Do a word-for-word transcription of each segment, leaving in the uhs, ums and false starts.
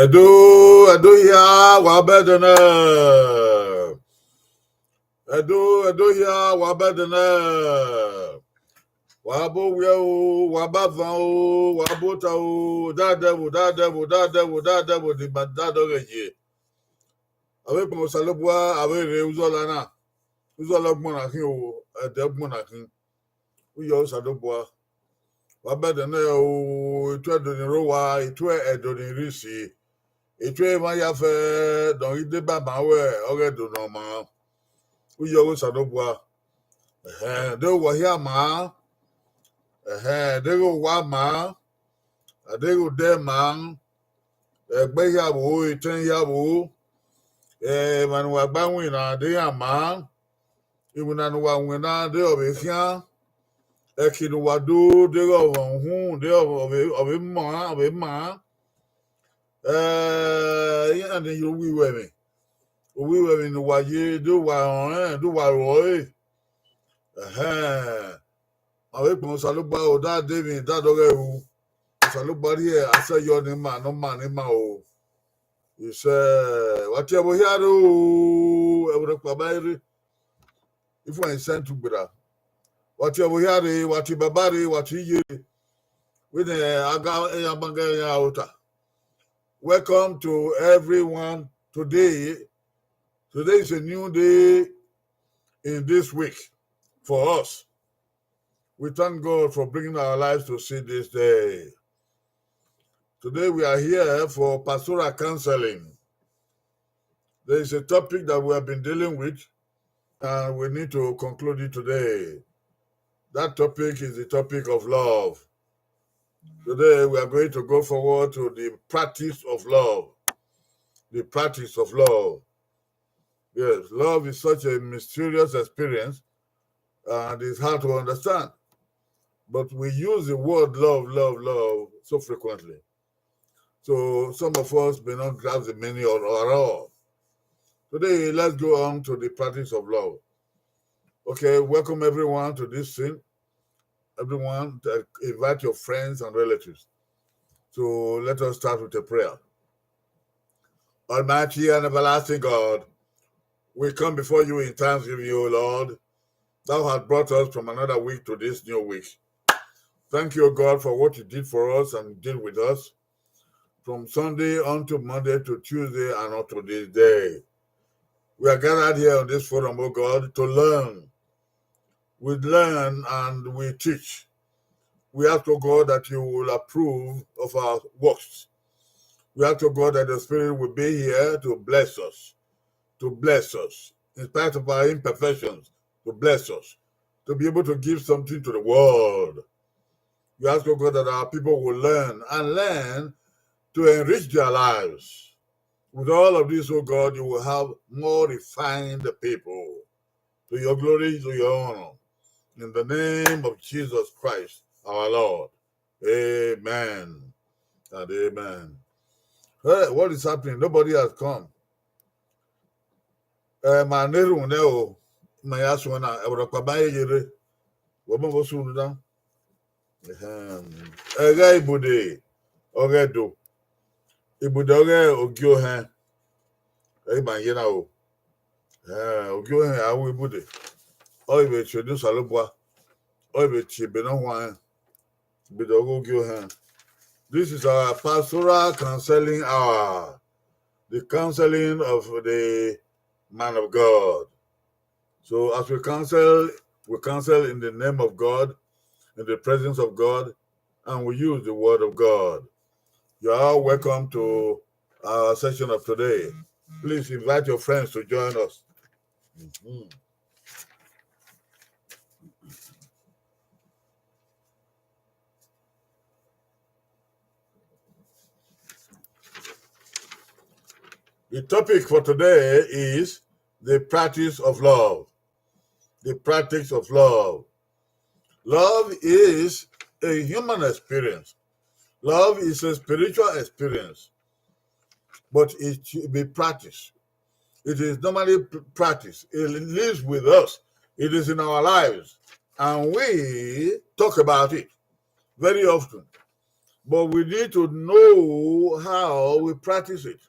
Ẹdo, Ẹdo hia, wa bẹdẹ nẹ. Ẹdo, Ẹdo hia, wa bẹdẹ nẹ. Wa ba owiẹ o, wa ba avan o, wa ba ota o, dadẹvbo, dadẹvbo, dadẹvbo, dadẹvbo ni ma dadẹ ọghẹ ye. Avbe ikpọnmwẹ Osanobua, avbe rre uzọla na, uzọla ọgbọn na khin o, ẹdẹ ọgbọn na khin. Uyọ Osanobua, wa bẹdẹ nẹ o, itu Ẹdo ni rre owa, itu Ẹdo ni rre isi, itu emwa ya fẹ ne ọ ghi deba ma wẹ ọghe Ẹdo ne ọ maa. Uyọ Osanobua, ẹhẹn, deghẹ uwa hia maa, ẹhẹn, deghẹ owa maa, deghẹ odẹ maa, ẹgbẹ hia vbo, etẹn hia vbo, emwa ne uwa gba winna, deghẹ iran maa, iwinna ne uwa winna, deghẹ ọ vbe khian, ẹki ne uwa do, deghẹ ọ vbe uhunmwu, deghẹ ọ vbe, ọ vbe maa, ọ vbe maa. Eh, iran ni ye uwu iruẹmwi, uwu iruẹmwi ne uwa ye, deghẹ uwa rẹn ọnrẹn, deghẹ uwa ru ẹre. Ẹhẹn. Avbe ikpọnmwẹ Osanobua o, dadẹ emwi, dadẹ ọghẹ ru. Osanobua rhie asẹ yọ ne ima, ne ọ ma ne ima o. Isẹ, wa tie ẹvbo hia rre o, ẹvbo rhọkpa ma rre. Ifuẹn sent ugberra. Wa tie ẹvbo hia rre, wa tie baba rre, wa tie iye rre. Wẹ ne a ga, iran ma ga iran ota. Welcome to everyone today. Today is a new day in this week for us. We thank God for bringing our lives to see this day. Today we are here for pastoral counseling. There is a topic that we have been dealing with, and we need to conclude it today. That topic is the topic of love. Today we are going to go forward to the practice of love. The practice of love. Yes, love is such a mysterious experience, and it's hard to understand. But we use the word love, love, love so frequently. So some of us may not grasp the meaning at all. Today, let's go on to the practice of love. Okay, welcome everyone to this thing. Everyone, uh, invite your friends and relatives. So let us start with a prayer. Almighty and everlasting God, we come before you in thanksgiving, O Lord. Thou hast brought us from another week to this new week. Thank you, O God, for what you did for us and did with us from Sunday on to Monday to Tuesday and on to this day. We are gathered here on this forum, O God, to learn. We learn and we teach. We ask, O God, that you will approve of our works. We ask, O God, that the Spirit will be here to bless us, to bless us, in spite of our imperfections, to bless us, to be able to give something to the world. We ask, O God, that our people will learn and learn to enrich their lives. With all of this, O God, you will have more refined people. To your glory, to your honor. In the name of Jesus Christ, our Lord. Amen and amen. Hey, what is happening? Nobody has come. Eh, ma ne erhunmwu nẹ o, ma ya suẹn na, ẹvbo rhọkpa ma ye ye rre. Wẹ mọ vbe sunu na. Ẹhẹn. Ẹghẹ ibude ọghe Ẹdo. Ibude ọghe Ogiohẹn. Ẹ i ma ye na o. Ẹhẹn, Ogiohẹn a ru ibude. Ọ i vbe tie eni Osanobua. Ọ i vbe tie ebe ne ọ huanrẹn. Ibude ọghe Ogiohẹn. This is our pastoral counseling hour. The counseling of the man of God. So as we counsel, we counsel in the name of God, in the presence of God, and we use the word of God. You are all welcome to our session of today. Please invite your friends to join us. Mhm. The topic for today is the practice of love. The practice of love. Love is a human experience. Love is a spiritual experience, but it should be practiced. It is normally pr- practiced. It lives with us. It is in our lives, and we talk about it very often. But we need to know how we practice it.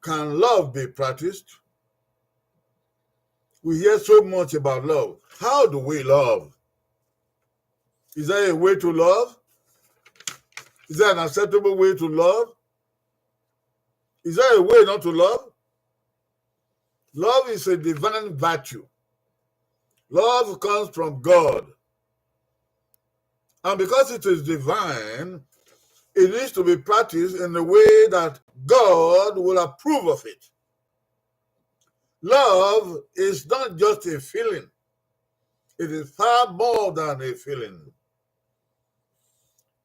Can love be practiced? We hear so much about love. How do we love? Is there a way to love? Is there an acceptable way to love? Is there a way not to love? Love is a divine virtue. Love comes from God. And because it is divine, it needs to be practiced in a way that God will approve of it. Love is not just a feeling, it is far more than a feeling.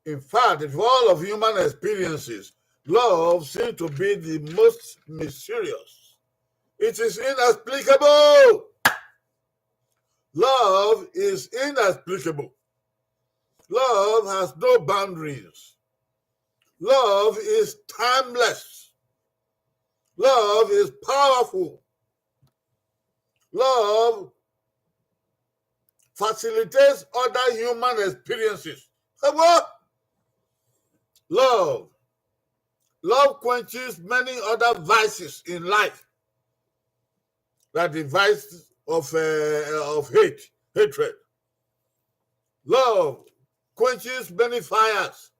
In fact, of all of human experiences, love seems to be the most mysterious. It is inexplicable. Love is inexplicable. Love has no boundaries. Love is timeless. Love is powerful. Love facilitates other human experiences. Say what? Love. Love quenches many other vices in life, like the vice of, uh, of hate, hatred. Love quenches many fires,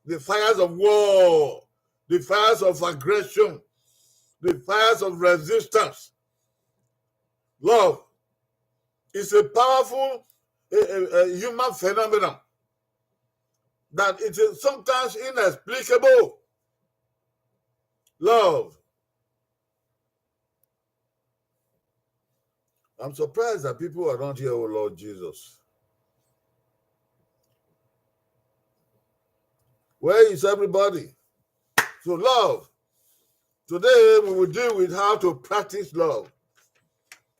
the fires of war, the fires of aggression, the fires of resistance. Love is a powerful, uh, uh, uh, human phenomenon that it is sometimes inexplicable. Love. I'm surprised that people around here, oh Lord Jesus. Where is everybody? So love. Today we will deal with how to practice love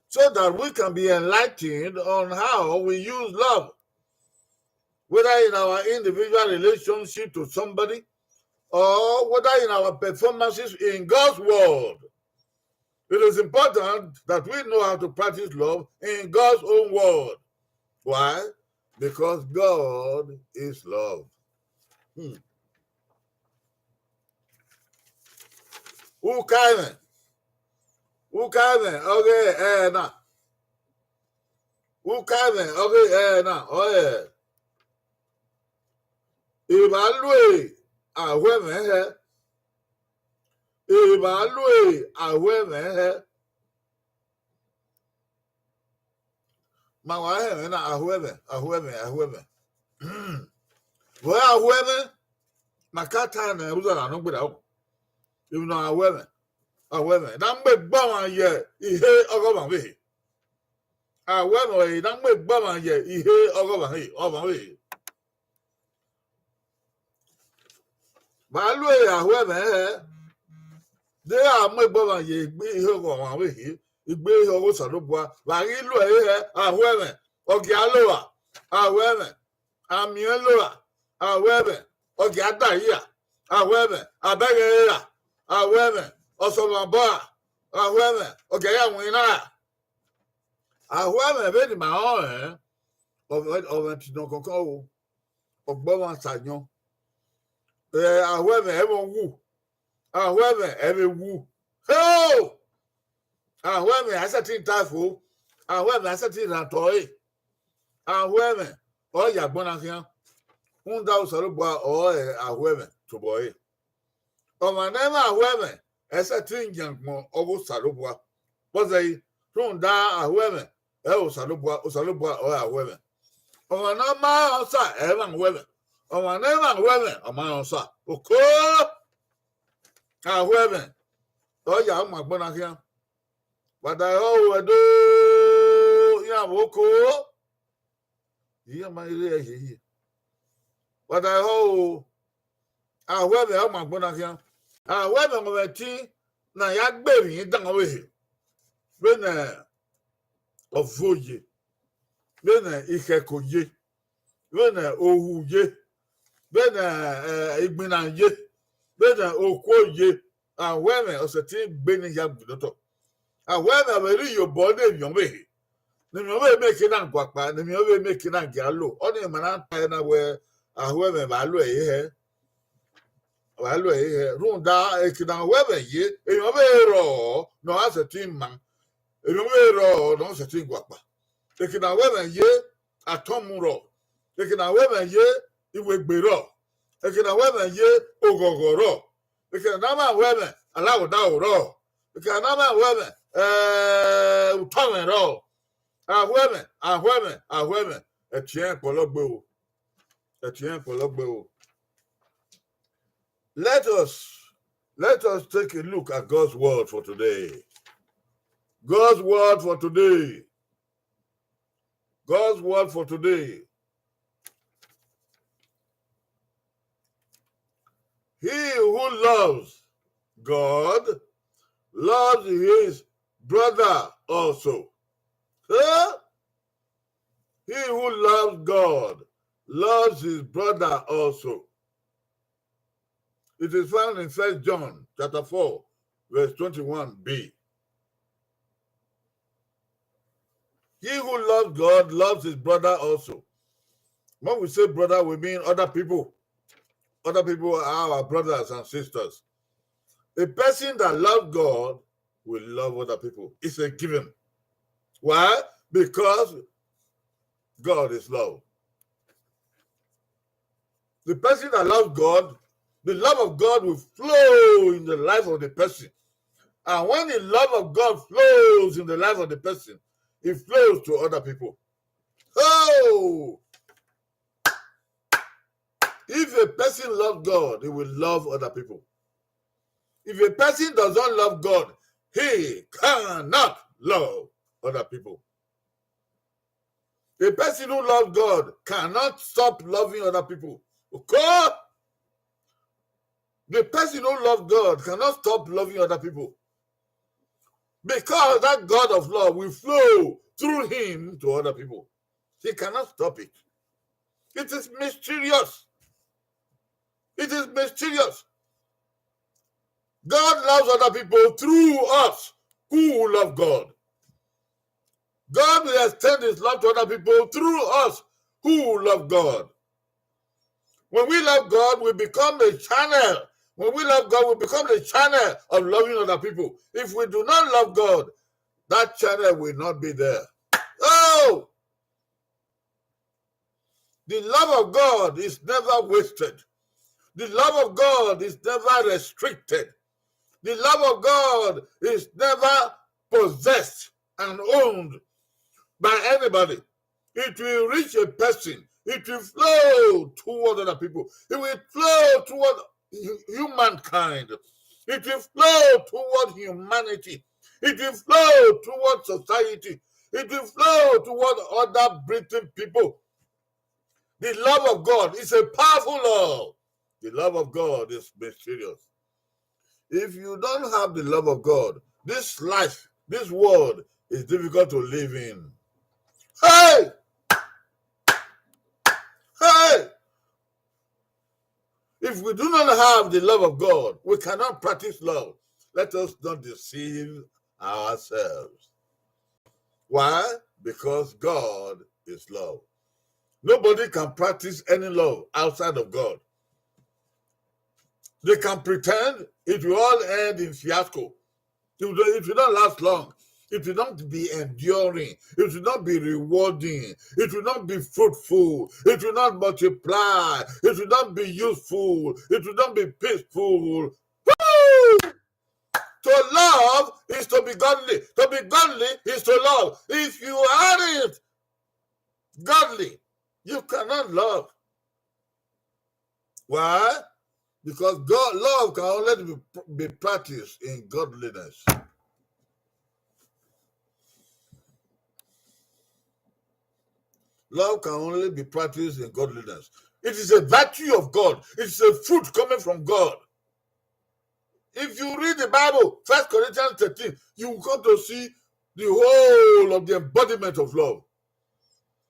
so that we can be enlightened on how we use love, whether in our individual relationship to somebody or whether in our performances in God's world. It is important that we know how to practice love in God's own world. Why? Because God is love. Hmm. Uka ẹmwẹ, uka ẹmwẹ ọghe ẹna, uka ẹmwẹ ọghe ẹna ọre evba lu aho ẹmwẹ hẹ, evba lu aho ẹmwẹ hẹ. Ma wa hẹ ẹmwẹ na, aho ẹmwẹ, aho ẹmwẹ, aho ẹmwẹ. Vbe ọre aho ẹmwẹ, ma ka ta nẹ, uzara nọ gbera o. Even aho ẹmwẹ, aho ẹmwẹ, na mu egbe ọmwa ye ihe ọghe ọmwa ọvbehe. Aho ẹmwẹ ọre na mu egbe ọmwa ye ihe ọghe ọmwa ọvbehe. Vbe a lu aho ẹmwẹ hẹ, de a mu egbe ọmwa ye igbe ihe ọghe ọmwa ọvbehe, igbe ihe ọghe Osanobua. Vbe a ghi lu ẹre hẹ, aho ẹmwẹ, ọ gia lo ra, aho ẹmwẹ, amiẹn lo ra, aho ẹmwẹ, ọ gia da yi ra, aho ẹmwẹ, abẹghe ẹre ra, aho ẹmwẹ, ọ sẹ ọmwa obọ ra, aho ẹmwẹ, ọ gia ya winna ra. Aho ẹmwẹ vbene ima rẹn ọnrẹn, ọ mwẹ, ọ mwẹ ẹtin nọ kọnkọn o, ọgbọ ọmwa sa yọn. Ẹ, aho ẹmwẹ ẹmwẹ wu, aho ẹmwẹ ẹmwẹ wu. Heo! Aho ẹmwẹ a sẹtin ta fo, aho ẹmwẹ a sẹtin rhan otọ ẹre. Aho ẹmwẹ ọ ya agbọn na khian. Rhunmwuda Osanobua ọrọre aho ẹmwẹ tobọ ẹre. Ọmwa ne ẹ i mwẹ aho ẹmwẹ, ẹ i sẹtin yan agbọn ọghe Osanobua. Vbọzẹ i? Rhunmwuda aho ẹmwẹ, ẹ i re Osanobua, Osanobua ọrọre aho ẹmwẹ. Ọmwa ne ọ ma rẹn Osa, ẹ i mwẹ aho ẹmwẹ. Ọmwa ne ẹ i mwẹ aho ẹmwẹ, ọ ma rẹn Osa. Oko! Aho ẹmwẹ, ọ ya mu agbọn na khian. Wa da ẹre ọre do, iran vbe oko. Iran ma rre ẹre hiehiere. Wa da ẹre ọre o, aho ẹmwẹ ọ mu agbọn na khian. Aho ẹmwẹ ọmwa ẹtin ne a ya gbe emwi dan ọvbehe, vbene ọvo ye, vbene ikhẹko ye, vbene ohu ye, vbene, eh, igbinna ye, vbene okuo ye, aho ẹmwẹ ọ sẹtin gbe ne hia gbinna otọ. Aho ẹmwẹ vbe rre iyobọ ne emwi ọvbehe, ne emwi ọvbehe miẹn ke na guakpa, ne emwi ọvbehe miẹn ke na gia lo. Ọnii ma na ta ẹre na wẹẹ, Aho ẹmwẹ vbe a lo ẹre hẹ, vbe a lo ẹre hẹ. Rhunmwuda eke ne a ho ẹmwẹ ye, emwi ọ vbe rrọọ ne ọ gha sẹtin ma, emwi ọ vbe rrọọ ne ọ sẹtin guakpa. Eke ne a ho ẹmwẹ ye, atọnmu rrọọ. Eke ne a ho ẹmwẹ ye, iwegbe rrọọ. Eke ne a ho ẹmwẹ ye, oghọghọ rrọọ. Eke ne a ma ho ẹmwẹ, alaghodaro rrọọ. Eke ne a ma ho ẹmwẹ, eh, utọmwẹ rrọọ. A ho ẹmwẹ, a ho ẹmwẹ, a ho ẹmwẹ. Ẹtin ẹnrẹn kpọlọ gbe o. Ẹtin ẹnrẹn kpọlọ gbe o. Let us, let us take a look at God's word for today. God's word for today. God's word for today. He who loves God loves his brother also. Huh? He who loves God loves his brother also. It is found in First John chapter four, verse twenty-one B. He who loves God loves his brother also. When we say brother, we mean other people. Other people are our brothers and sisters. A person that loves God will love other people. It's a given. Why? Because God is love. The person that loves God, the love of God will flow in the life of the person. And when the love of God flows in the life of the person, it flows to other people. Oh! If a person loves God, he will love other people. If a person does not love God, he cannot love other people. A person who loves God cannot stop loving other people. Okay? The person who loves God cannot stop loving other people. Because that God of love will flow through him to other people. He cannot stop it. It is mysterious. It is mysterious. God loves other people through us who love God. God will extend his love to other people through us who love God. When we love God, we become the channel. When we love God, we become the channel of loving other people. If we do not love God, that channel will not be there. Oh! The love of God is never wasted. The love of God is never restricted. The love of God is never possessed and owned by anybody. It will reach a person. It will flow toward other people. It will flow toward hu-, humankind. It will flow toward humanity. It will flow toward society. It will flow toward other breathing people. The love of God is a powerful love. The love of God is mysterious. If you don't have the love of God, this life, this world is difficult to live in. Hey! Hey! If we do not have the love of God, we cannot practice love. Let us not deceive ourselves. Why? Because God is love. Nobody can practice any love outside of God. They can pretend, it will all end in fiasco. It will, it will not last long. It will not be enduring. It will not be rewarding. It will not be fruitful. It will not multiply. It will not be useful. It will not be peaceful. Woo! To love is to be godly. To be godly is to love. If you aren't godly, you cannot love. Why? Because God, love can only be, be practiced in godliness. Love can only be practiced in godliness. It is a virtue of God. It's a fruit coming from God. If you read the Bible, First Corinthians thirteen, you will come to see the whole of the embodiment of love.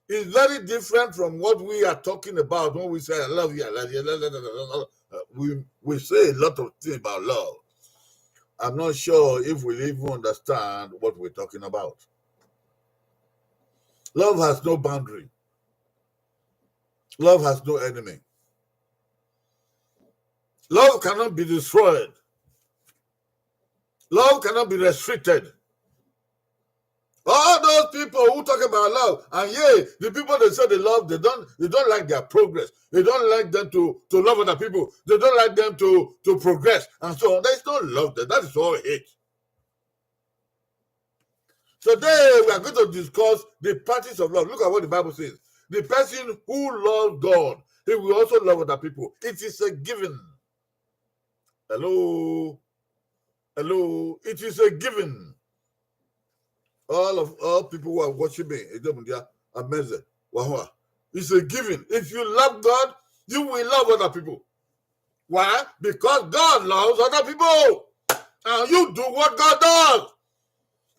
It's very different from what we are talking about when we say, "I love you, I love you." La, la, la, la, la, la. Uh, we, we say a lot of things about love. I'm not sure if we even understand what we're talking about. Love has no boundary. Love has no enemy. Love cannot be destroyed. Love cannot be restricted. All those people who talk about love, and yeah, the people they say they love, they don't, they don't like their progress. They don't like them to, to love other people. They don't like them to, to progress. And so on. There is no love there. That is all hate. Today, we are going to discuss the practice of love. Look at what the Bible says. The person who loves God, he will also love other people. It is a given. Hello? Hello? It is a given. All of, all people who are watching me, Ejomundia, Ameze, Wahua, it's a given. If you love God, you will love other people. Why? Because God loves other people. And you do what God does.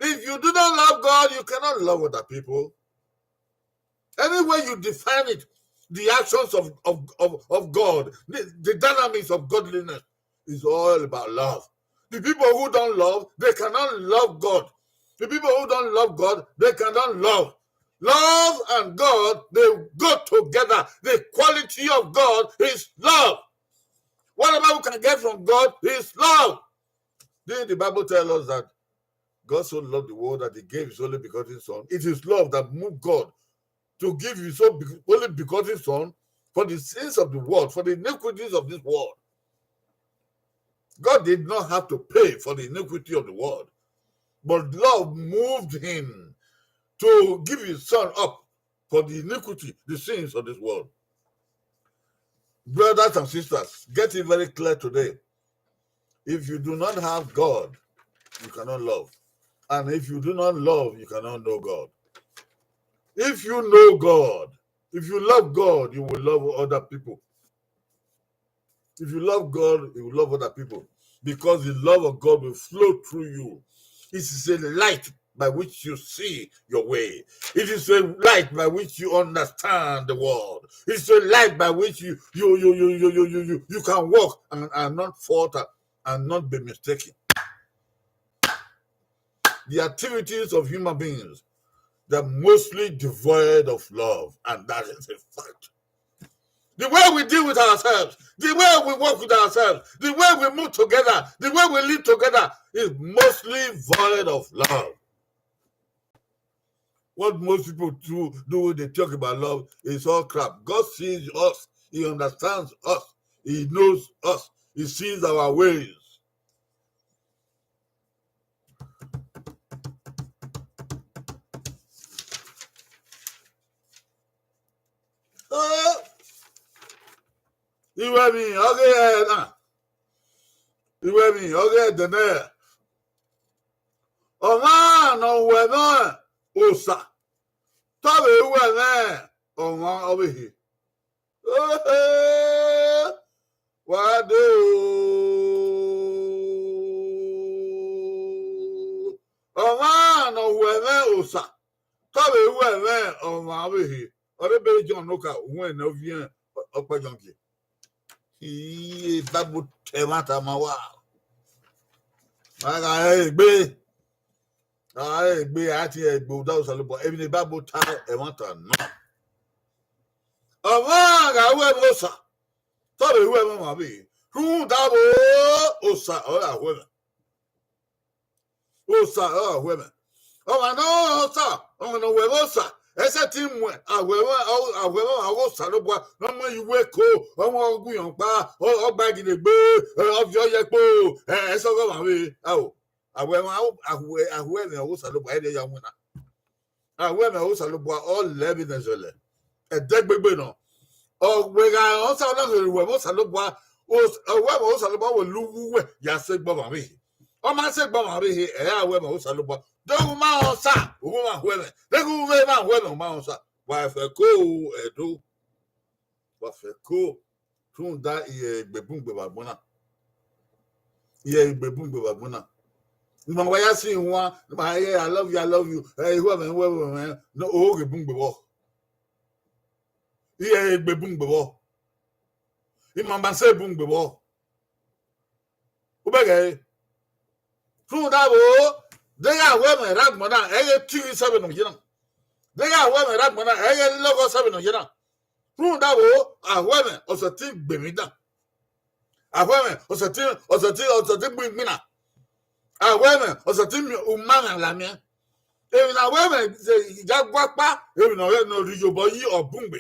If you do not love God, you cannot love other people. Any way you define it, the actions of, of, of, of God, the, the dynamics of godliness is all about love. The people who don't love, they cannot love God. The people who don't love God, they cannot love. Love and God, they go together. The quality of God is love. Whatever we can get from God is love. Didn't the Bible tell us that God so loved the world that he gave his only begotten Son? It is love that moved God to give his only begotten Son for the sins of the world, for the iniquities of this world. God did not have to pay for the iniquity of the world, but love moved him to give his Son up for the iniquity, the sins of this world. Brothers and sisters, get it very clear today. If you do not have God, you cannot love. And if you do not love, you cannot know God. If you know God, if you love God, you will love other people. If you love God, you will love other people, because the love of God will flow through you. It is a light by which you see your way. It is a light by which you understand the world. It's a light by which you you you you you you you you, you can walk and, and not falter and not be mistaken. The activities of human beings, they're mostly devoid of love, and that is a fact. The way we deal with ourselves, the way we work with ourselves, the way we move together, the way we live together is mostly void of love. What most people do, do when they talk about love is all crap. God sees us, He understands us, He knows us, He sees our ways. Iwẹ emwi ọghe ẹna, iwẹ emwi ọghe ẹdẹnẹ, ọmwa ne ọ hu ẹmwẹ Osa, te ọ vbe ru ẹmwẹ ọmwa ọvbehe. Wa dee o. Ọmwa ne ọ hu ẹmwẹ Osa, te ọ vbe ru ẹmwẹ ọmwa ọvbehe. Ọ rhe bere Jọn Onoka, uwẹ ne ọ viẹn ọkpa Jọn gie. Iye Baibol ta ẹmwata ma wa. A gha rẹn egbe. A rẹn egbe, a tie egbe, uda Osanobua, emwi ne Baibol ta ẹmwata nọ. Ọmwa gha ru ẹmwẹ Osa, te ọ vbe ru ẹmwẹ ọmwa ọvbehe. Rhunmwuda vbo, Osa ọre a hu ẹmwẹ. Osa ọre a hu ẹmwẹ. Ọmwa ne ọ Osa, ọmwa ne ọ hu ẹmwẹ Osa, ẹ sẹtin mu a hu ẹmwẹ, a hu ẹmwẹ ọmwa ọghe Osanobua, ne ọ mu ẹn ye uwu eko, ọ mu ẹn gu yọn ọkpa, ọ gba ginegbe, ọ viọ ye ẹkpo, ẹ sẹ ọghe ọmwa vbe aro. A hu ẹmwẹ, a hu ẹmwẹ ọghe Osanobua, ẹre ya winna. A hu ẹmwẹ ọghe Osanobua, ọ lẹ vbene zẹlẹ. Ẹdẹgbegbe nọ. Ọ wẹ gha rẹn Osa na ghe ru ẹmwẹ Osanobua, ọ hu ẹmwẹ ọghe Osanobua wẹ lu uwu uwẹ ya sẹ egbe ọmwa ọvbehe. Ọ ma sẹ egbe ọmwa ọvbehe, ẹ ya hu ẹmwẹ ọghe Osanobua. De u ma rẹn Osa, u ma hu ẹmwẹ. De u ma hu ẹmwẹ, u ma rẹn Osa. Wa fẹko ẹdo. Wa fẹko. Rhunmwuda iye egbe bun gbe vbe agbọn na. Iye egbe bun gbe vbe agbọn na. Ma wa ya si wan, ma ye, "I love you, I love you." Ẹ, ihu ẹmwẹ, ihu ẹmwẹ, no, o ghe bun gbe vbọ. Iye egbe bun gbe vbọ. Imama se bun gbe vbọ. U bẹghe ẹre. Rhunmwuda vbo, de gha hu ẹmwẹ rre agbọn na, ẹ i ghe tighi sẹ vbene ọ ye na. De gha hu ẹmwẹ rre agbọn na, ẹ i ghe lọghọ sẹ vbene ọ ye na. Rhunmwuda vbo, a hu ẹmwẹ, ọ sẹtin gbe emwi dan. Aho ẹmwẹ, ọ sẹtin, ọ sẹtin, ọ sẹtin gbe igbinna. Aho ẹmwẹ, ọ sẹtin miẹn uma mwẹ lamian. Emwi ne aho ẹmwẹ ya guakpa, emwi ne ọ rhie, ne ọ rhie iyobọ yi, ọ bun gbe.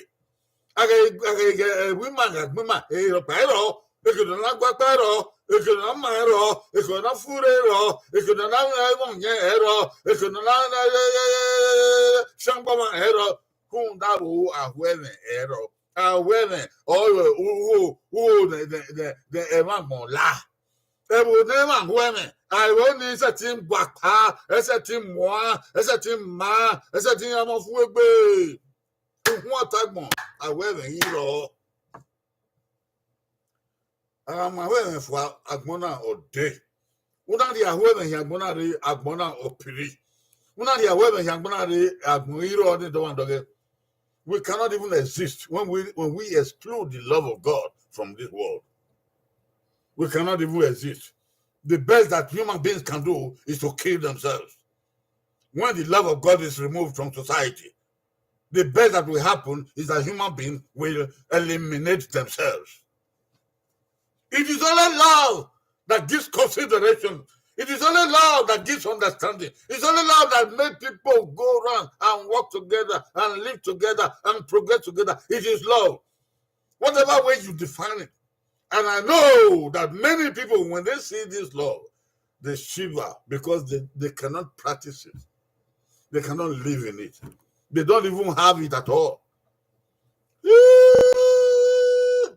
A ghẹ, a ghẹ, ghẹ, ẹvbo ima gha gbẹn ima, erhọkpa i rrọọ, ekhọe ne ọ na guakpa i rrọọ, ekhọe ne ọ na ma i rrọọ, ekhọe ne ọ na furre i rrọọ, ekhọe ne ọ na ẹmwẹ ọyẹn i rrọọ, ekhọe ne ọ na, na, na, na, na, na, fian ọgbọmwa i rrọọ. Rhunmwuda vbe aho ẹmwẹ i rrọọ. Aho ẹmwẹ ọrọre ugho, ugho ne, ne, ne, ne ẹmwẹ agbọn la. Ẹvbo ne ẹmwẹ aho ẹmwẹ, ẹvbo ni sẹtin guakpa, ẹ sẹtin muan, ẹ sẹtin ma, ẹ sẹtin ya ọmọ fu egbe. Uhunmwu ọta agbọn, aho ẹmwẹ i rrọọ. A gha ma aho ẹmwẹ fua, agbọn na ọ dee. U na rhie aho ẹmwẹ hin agbọn na rre, agbọn na ọ pirri. U na rhie aho ẹmwẹ hin agbọn na rre, agbọn i rrọọ ne dọmwadẹ ọghẹ. We cannot even exist when we, when we exclude the love of God from this world. We cannot even exist. The best that human beings can do is to kill themselves. When the love of God is removed from society, the best that will happen is that human beings will eliminate themselves. It is only love that gives consideration. It is only love that gives understanding. It's only love that makes people go around and work together and live together and progress together. It is love. Whatever way you define it. And I know that many people, when they see this love, they shiver because they, they cannot practice it. They cannot live in it. They don't even have it at all.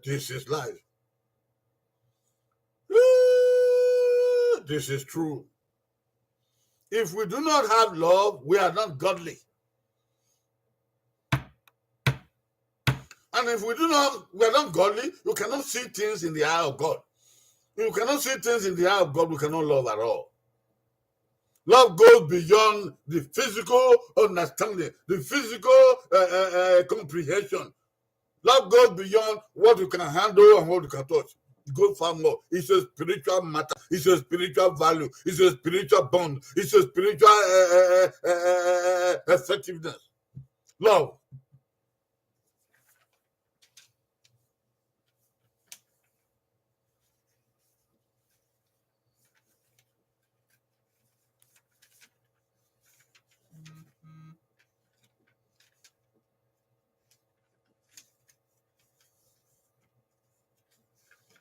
This is life. This is true. If we do not have love, we are not godly. And if we do not, we are not godly, you cannot see things in the eye of God. If you cannot see things in the eye of God, we cannot love at all. Love goes beyond the physical understanding, the physical, uh, uh, uh, comprehension. Love goes beyond what you can handle and what you can touch. It goes far more. It's a spiritual matter. It's a spiritual value. It's a spiritual bond. It's a spiritual, uh, uh, uh, uh, uh, effectiveness. Love.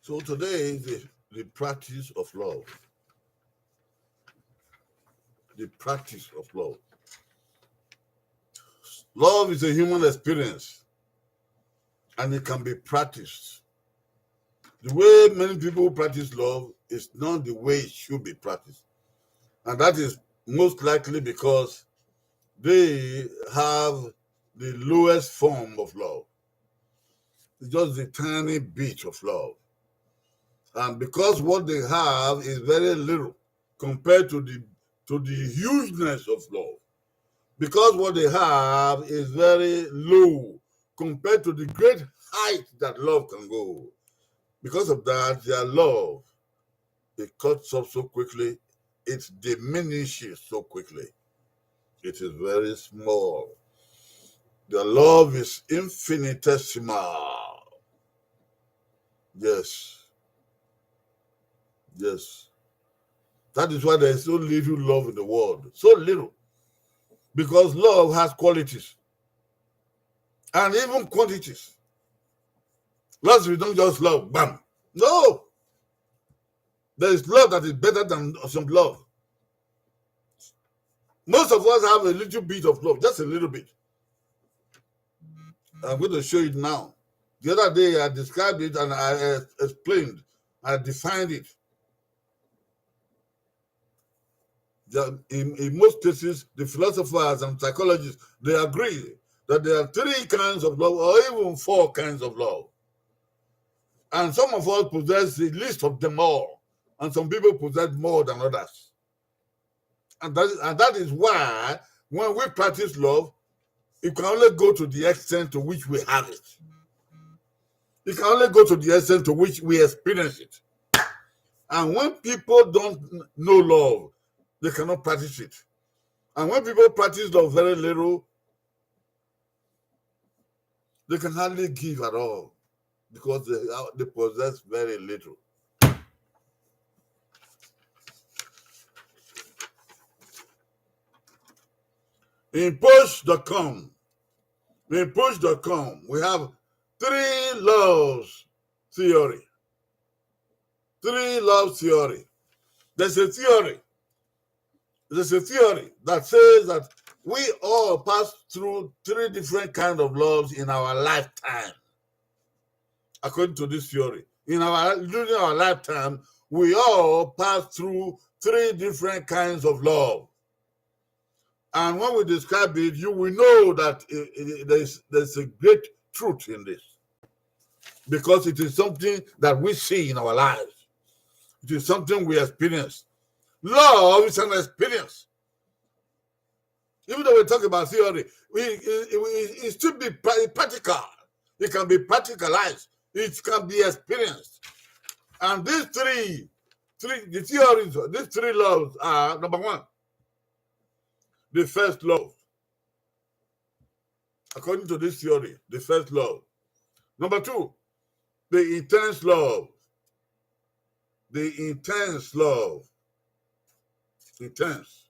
So today is the, the practice of love. The practice of love. Love is a human experience, and it can be practiced. The way many people practice love is not the way it should be practiced. And that is most likely because they have the lowest form of love. It's just a tiny bit of love. And because what they have is very little compared to the, to the hugeness of love, because what they have is very low compared to the great height that love can go, because of that, their love, it cuts up so quickly, it diminishes so quickly. It is very small. Their love is infinitesimal. Yes. Yes. That is why there is so little love in the world. So little. Because love has qualities and even quantities. Love, we don't just love, bam. No. There is love that is better than some love. Most of us have a little bit of love, just a little bit. I'm going to show it now. The other day, I described it and I, uh, explained, I defined it. In, in most cases, the philosophers and psychologists, they agree that there are three kinds of love, or even four kinds of love. And some of us possess the least of them all, and some people possess more than others. And that, and that is why when we practice love, it can only go to the extent to which we have it. It can only go to the extent to which we experience it. And when people don't know love, they cannot practice it. And when people practice love very little, they can hardly give at all because they, they possess very little. In Push dot com, in Push dot com, we have three laws theory. Three laws theory. There's a theory. There's a theory that says that we all pass through three different kind of laws in our lifetime. According to this theory, in our, during our lifetime, we all pass through three different kinds of love. And when we describe it, you will know that, eh, eh, there's, there's a great truth in this, because it is something that we see in our lives. It is something we experience. Love is an experience. Even though we talk about theory, we, it, it, it, it still be pra-, practical. It can be practicalized. It can be experienced. And these three, three, the theories, these three laws are, number one, the first love. According to this theory, the first love. Number two, the intense love. The intense love. Intense.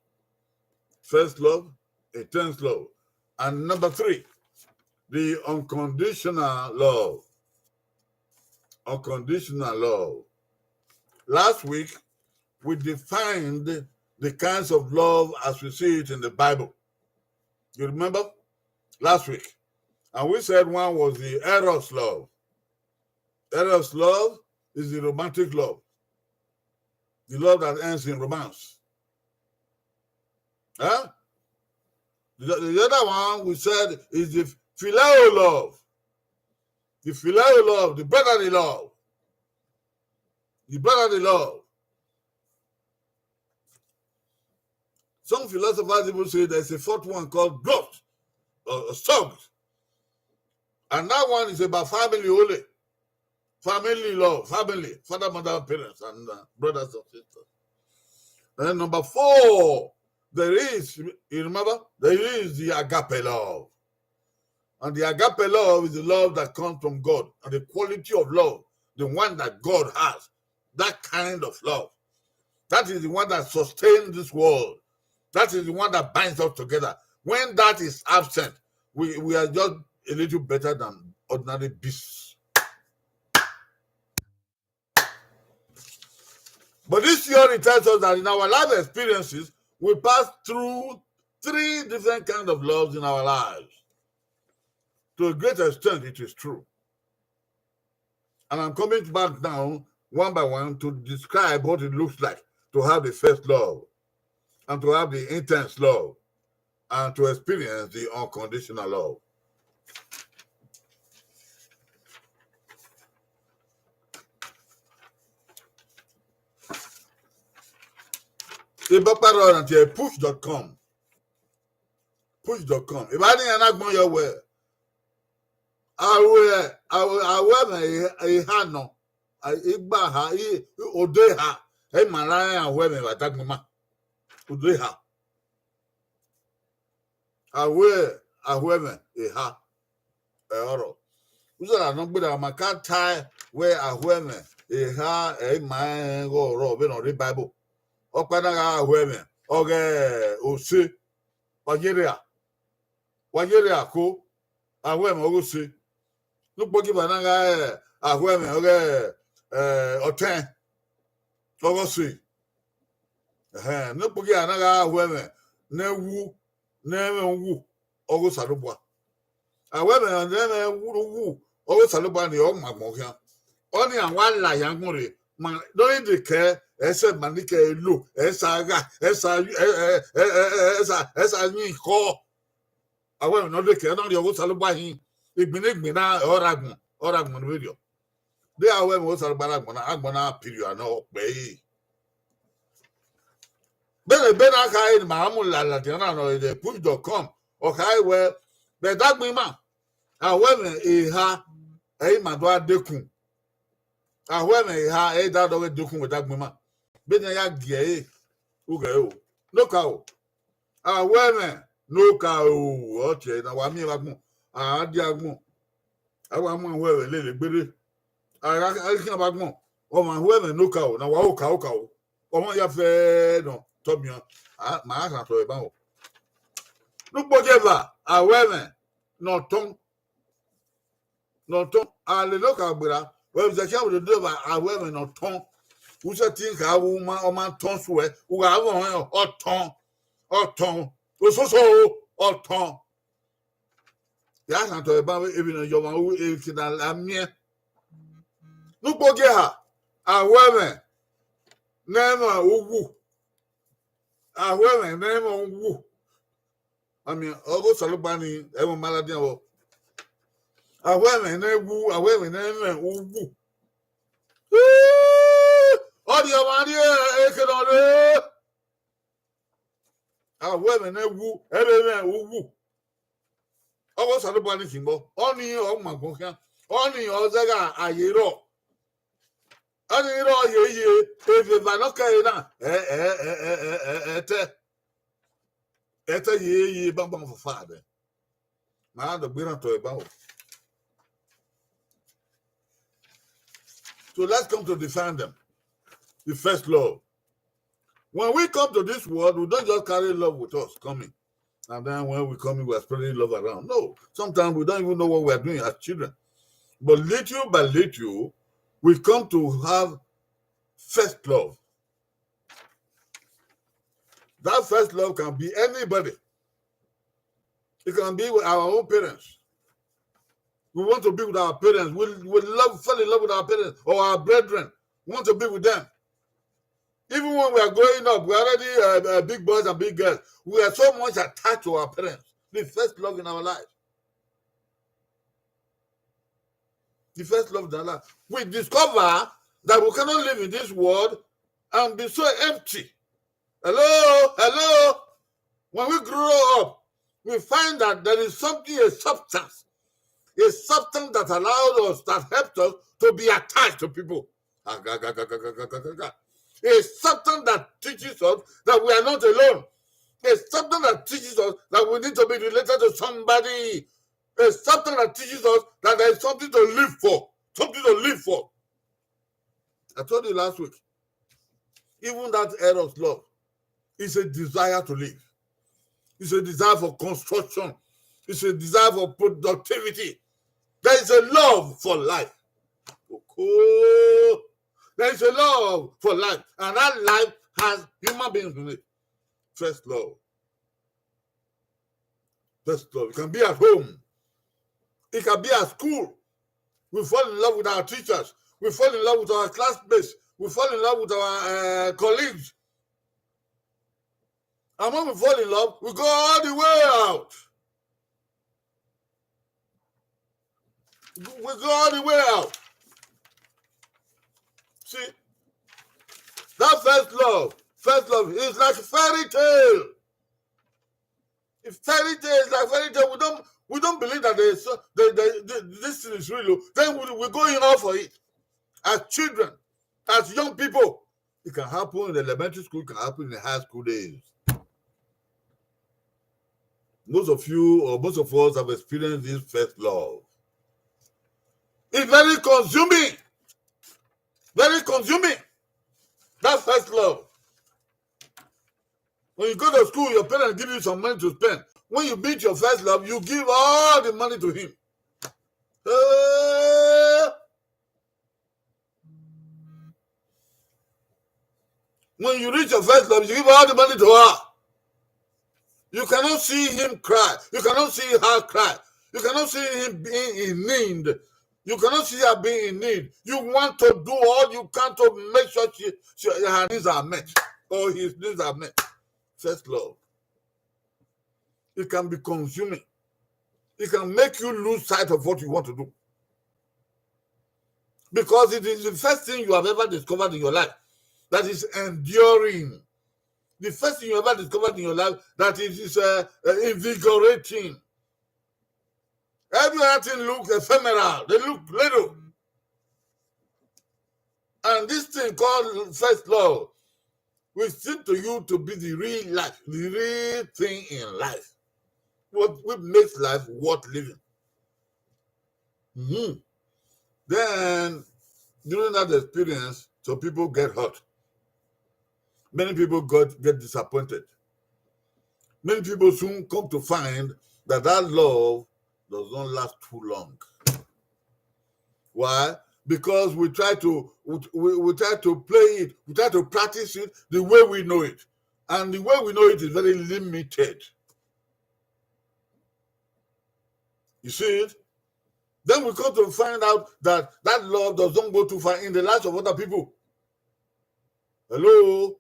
First love, intense love. And number three, the unconditional love. Unconditional love. Last week, we defined the kinds of love as we see it in the Bible. You remember? Last week. And we said one was the eros love. Eros love is the romantic love. The love that ends in romance. Huh? The, the other one we said is the phileo love. The phileo love, the brotherly love. The brotherly love. Some philosophers even say there's a fourth one called glut or, or sogs. And that one is about family only. Family love, family, father, mother, parents, and, uh, brothers and sisters. And number four, there is, you remember, there is the agape love. And the agape love is the love that comes from God, and the quality of love, the one that God has, that kind of love. That is the one that sustains this world. That is the one that binds us together. When that is absent, we, we are just a little better than ordinary beasts. But this theory tells us that in our life experiences, we pass through three different kind of loves in our lives. To a great extent, it is true. And I'm coming back now, one by one, to describe what it looks like to have the first love, and to have the intense love, and to experience the unconditional love. Ibọkpa rrọọ na tie push dot com. Push dot com. Evba ne iran na gbọn yọ wẹẹ, a ru, a ru, a ru ẹmwẹ eha nọ, igba eha, i, odẹ eha, ẹ i ma na rẹn a ru ẹmwẹ vbe adangbọn ima. Odẹ eha. A ru, a ru ẹmwẹ eha. Ẹ ọrọ. Uzara nọ gberra, ma ka tae wẹẹ a ru ẹmwẹ eha, ẹ i ma rẹn ghe ọrọ vbene ọ rre Bible. Ọkpa na gha ru ẹmwẹ, ọ ghe ose. Wa yerre a, wa yerre a ko, a ru ẹmwẹ ọghe ose. Ne ukpọgi ba na gha, ẹ, a ru ẹmwẹ ọghe, ẹ, ọtẹn, ọghe ose. Ẹhẹn, ne ukpọgi a na gha ru ẹmwẹ ne ẹ wu, ne ẹ mwẹ uwu ọghe Osanobua. A ru ẹmwẹ ne ẹ mwẹ uwu ọghe Osanobua ni ọ ma agbọn khian. Ọnii a wa la yan agbọn rre, ma, ne ọ rhie de kẹ, ẹ sẹ ma ni kẹ lo, ẹ sa gha, ẹ sa, ẹ, ẹ, ẹ, ẹ, ẹ, ẹ sa, ẹ sa yin khọ. A ru ẹmwẹ ne ọ de kẹ, ne ọ rhie ọghe Osanobua hin, igbinna igbinna, ọ rre agbọn, ọ rre agbọn ne vberriọ. De a ru ẹmwẹ Osanobua rre agbọn na, agbọn na piriọ nọ kpẹre. Vbene ebe na khare ne ma mu ladian na nọ, push dot com, ọ khare wẹẹ, vbe adangbọn ima, a ru ẹmwẹ eha, ẹ i ma do a dekun. A ru ẹmwẹ eha, ẹ i da dọghe dekun vbe adangbọn ima. Vbene a ya gie ẹre, ughẹ o. Nokaro. A ru ẹmwẹ nokaro, ọ tie na wa miẹn vbe agbọn, a dia agbọn. A wa mu a ru ẹmwẹ lele gberre. A gha, a ghi khian vbe agbọn, ọ ma ru ẹmwẹ nokaro, na wa ho okaro okaro. Ọmọ ya fẹ nọ, tọ miẹn, a, ma a khan tọ ẹban o. Ne ukpogieva, a ru ẹmwẹ ne ọ tọn. Ne ọ tọn, a lele okha gberra, wẹ zẹ khian vbe dodova, a ru ẹmwẹ ne ọ tọn. U sẹtin kha ru ma, ọ ma tọn suẹ, u gha vbe ọnrẹn, ọ tọn, ọ tọn, ososo, ọ tọn. Ya khian tọ ẹban vbe emwi ne ọ yọ ọmwa ru, emwi ke na la miẹn. Ne ukpogieva, a ru ẹmwẹ ne ẹmwẹ uwu. A ru ẹmwẹ ne ẹmwẹ uwu. Ami ọghe Osanobua ni, ẹmwẹ ma ladian vbọ. A ru ẹmwẹ ne wu, a ru ẹmwẹ ne ẹmwẹ uwu. Ọ rhie ọmwa rrie eke ne ọ rre. A ru ẹmwẹ ne wu, ẹmwẹ ẹmwẹ uwu. Ọghe Osanobua ni khin vbọ, ọnii ọ ma agbọn khian, ọnii ọ zẹgha a ye rrọọ. Ọnii rrọọ ye ye, evba ne ọ kẹre na, ẹ, ẹ, ẹ, ẹ, ẹ, ẹ, ẹtẹ. Ẹtẹ ye ye banban fọfa dẹ. Ma na dọgbe na tọ ẹban o. So let's come to define them. The first love. When we come to this world, we don't just carry love with us coming. And then when we come, we are spreading love around. No, sometimes we don't even know what we are doing as children. But little by little, we come to have first love. That first love can be anybody. It can be with our own parents. We want to be with our parents. We, we love, fall in love with our parents or our brethren. We want to be with them. Even when we are growing up, we are already uh, uh, big boys and big girls. We are so much attached to our parents. The first love in our life. The first love in our life. We discover that we cannot live in this world and be so empty. Hello, hello. When we grow up, we find that there is something, a substance, a substance that allows us, that helps us to be attached to people. A substance that teaches us that we are not alone. A substance that teaches us that we need to be related to somebody. A substance that teaches us that there is something to live for. Something to live for. I told you last week, even that eros love is a desire to live. It's a desire for construction. It's a desire for productivity. There is a love for life. There is a love for life. And that life has human beings in it. First love. First love. It can be at home. It can be at school. We fall in love with our teachers. We fall in love with our classmates. We fall in love with our uh, colleagues. And when we fall in love, we go all the way out. We go all the way out. See, that first love, first love is like fairy tale. If fairy tale is like fairy tale, we don't we don't believe that there is so, there, there, there, this thing is real. Then we, we're going all for it. As children, as young people, it can happen in elementary school, it can happen in the high school days. Most of you or most of us have experienced this first love. It's very consuming. Very consuming. That first love. When you go to school, your parents give you some money to spend. When you meet your first love, you give all the money to him. Eh. When you reach your first love, you give all the money to her. You cannot see him cry. You cannot see her cry. You cannot see him being in need. You cannot see her being in need. You want to do all you can to make sure she, she, her needs are met or his needs are met. First love. It can be consuming. It can make you lose sight of what you want to do. Because it is the first thing you have ever discovered in your life that is enduring. The first thing you ever discovered in your life that is, is uh, uh, invigorating. Every other thing looks ephemeral. They look little. And this thing called first love will seem to you to be the real life, the real thing in life. What, what makes life worth living. Mm-hmm. Then, during that experience, some people get hurt. Many people got get disappointed. Many people soon come to find that that love does not last too long. Why? Because we try to we, we, we try to play it, we try to practice it the way we know it, and the way we know it is very limited. You see it? Then we come to find out that that love does not go too far in the lives of other people. Hello?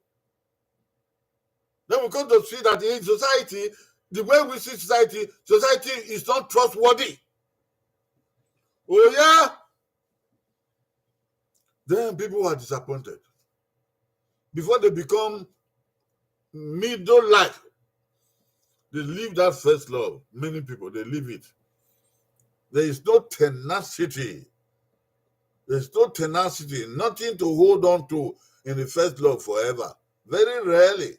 Then we come to see that in society, the way we see society, society is not trustworthy. Oh yeah? Then people are disappointed. Before they become middle life, they leave that first love. Many people, they leave it. There is no tenacity. There's no tenacity, nothing to hold on to in the first love forever. Very rarely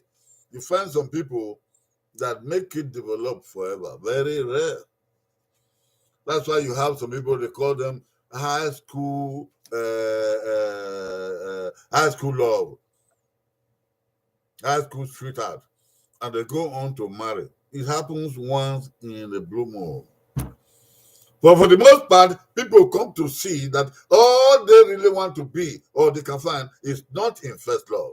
you find some people that make it develop forever. Very rare. That's why you have some people, they call them high school, uh, uh, uh, high school love, high school sweetheart, and they go on to marry. It happens once in the blue moon. But for the most part, people come to see that all they really want to be or they can find is not in first love.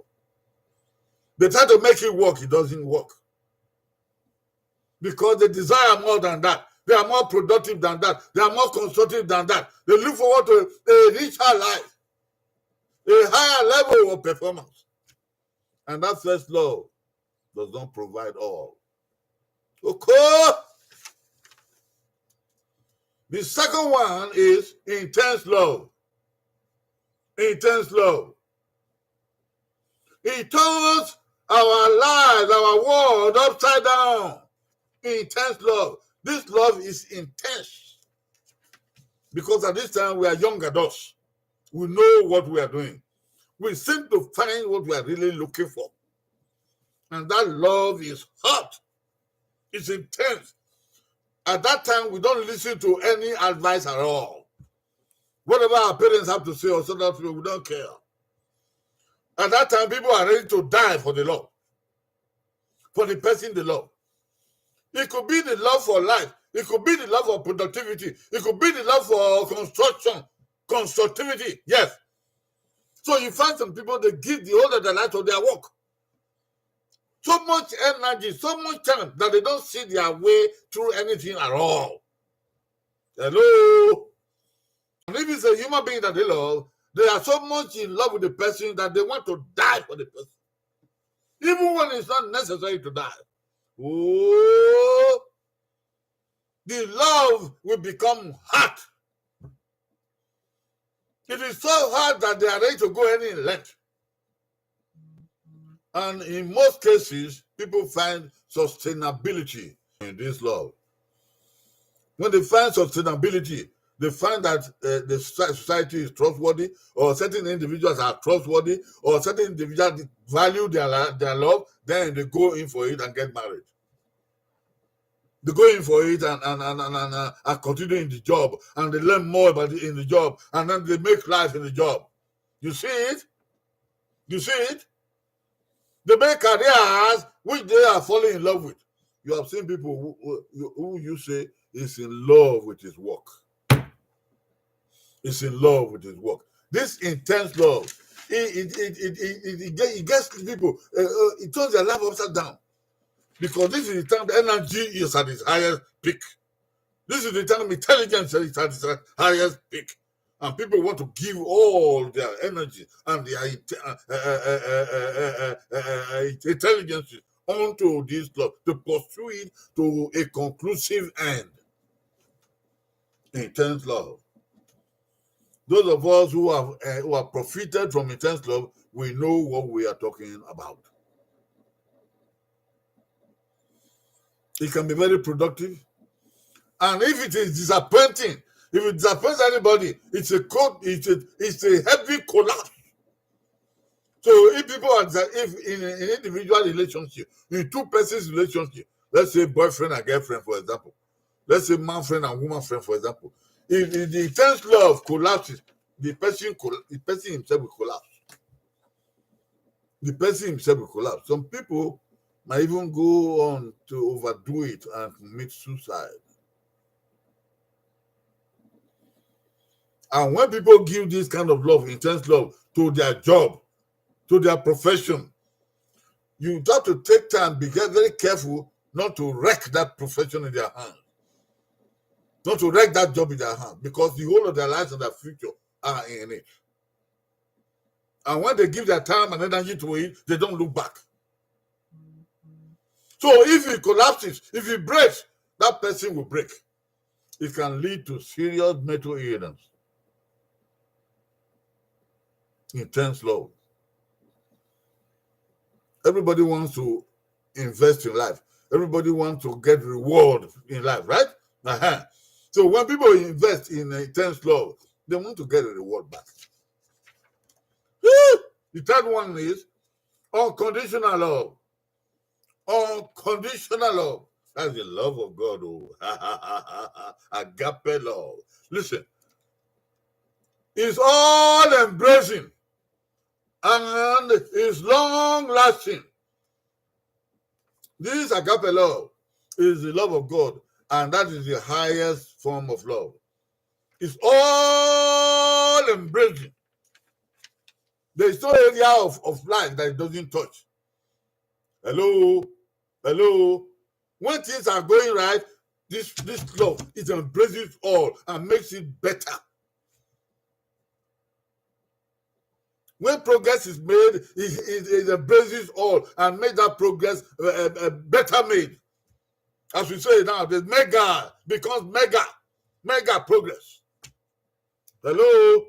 They try to make it work, it doesn't work. Because they desire more than that. They are more productive than that. They are more constructive than that. They look forward to a richer life, a higher level of performance. And that first love does not provide all. Okay. The second one is intense love. Intense love. It turns our lives, our world upside down. Intense love. This love is intense. Because at this time we are young adults. We know what we are doing. We seem to find what we are really looking for. And that love is hot. It's intense. At that time, we don't listen to any advice at all. Whatever our parents have to say or so that we don't care. At that time, people are ready to die for the love, for the person they love. It could be the love for life. It could be the love for productivity. It could be the love for construction, constructivity. Yes. So you find some people, they give the whole of their life to their work. So much energy, so much time that they don't see their way through anything at all. Hello? And if it's a human being that they love, they are so much in love with the person that they want to die for the person. Even when it's not necessary to die. Oh, the love will become hard. It is so hard that they are ready to go any length. And in most cases, people find sustainability in this love. When they find sustainability, they find that uh, the soci- society is trustworthy, or certain individuals are trustworthy, or certain individuals value their, li- their love, then they go in for it and get married. They go in for it and, and, and, and, and, uh, and continue in the job, and they learn more about it in the job, and then they make life in the job. You see it? You see it? They make careers which they are falling in love with. You have seen people who, who, who you say is in love with his work. Is in love with his work. This intense love, it, it, it, it, it, it, it, get- it gets people, uh, uh, it turns their life upside down. Because this is the time the energy is at its highest peak. This is the time intelligence is at its highest peak. And people want to give all their energy and their inte- uh, uh, uh, uh, uh, uh, uh, uh, uh, intelligence onto this love to pursue it to a conclusive end. Intense love. Those of us who have uh, who have profited from intense love, we know what we are talking about. It can be very productive. And if it is disappointing, if it disappoints anybody, it's a co- it's a it's a heavy collapse. So if people are disa- if in an individual relationship, in two persons relationship, let's say boyfriend and girlfriend, for example, let's say man friend and woman friend, for example, if, if the intense love collapses, the person coll- the person himself will collapse. The person himself will collapse. Some people, might even go on to overdo it and commit suicide. And when people give this kind of love, intense love to their job, to their profession, you have to take time, be very careful not to wreck that profession in their hand. Not to wreck that job in their hand, because the whole of their lives and their future are in it. And when they give their time and energy to it, they don't look back. So if it collapses, if it breaks, that person will break. It can lead to serious mental illness. Intense love. Everybody wants to invest in life. Everybody wants to get reward in life, right? Uh-huh. So when people invest in intense love, they want to get a reward back. The third one is unconditional love. Unconditional love. That's the love of God. Oh, agape love. Listen, it's all embracing and it's long lasting. This agape love is the love of God, and that is the highest form of love. It's all embracing. There is no area of, of life that it doesn't touch. Hello? Hello? When things are going right, this, this love, it embraces all and makes it better. When progress is made, it, it, it embraces all and make that progress uh, uh, uh, better made. As we say now, the mega becomes mega, mega progress. Hello?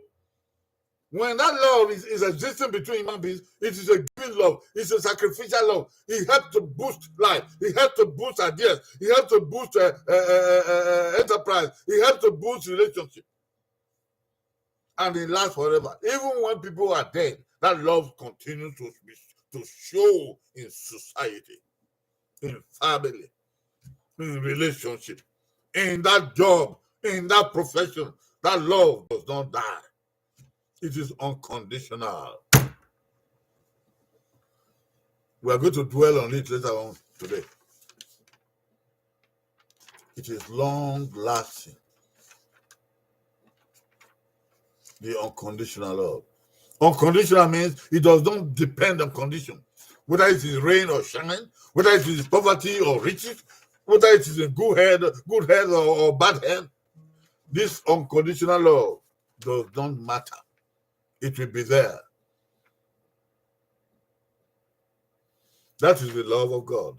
When that love is, is existing between human beings, it is a giving love. It's a sacrificial love. It helps to boost life. It helps to boost ideas. It helps to boost uh, uh, uh, uh, uh, enterprise. It helps to boost relationship. And it lasts forever. Even when people are dead, that love continues to, be, to show in society, in family, in relationship, in that job, in that profession. That love does not die. It is unconditional. We are going to dwell on it later on today. It is long lasting. The unconditional love. Unconditional means it does not depend on condition. Whether it is rain or shine, whether it is poverty or riches, whether it is a good head, good head or, or bad head, this unconditional love does not matter. It will be there. That is the love of God.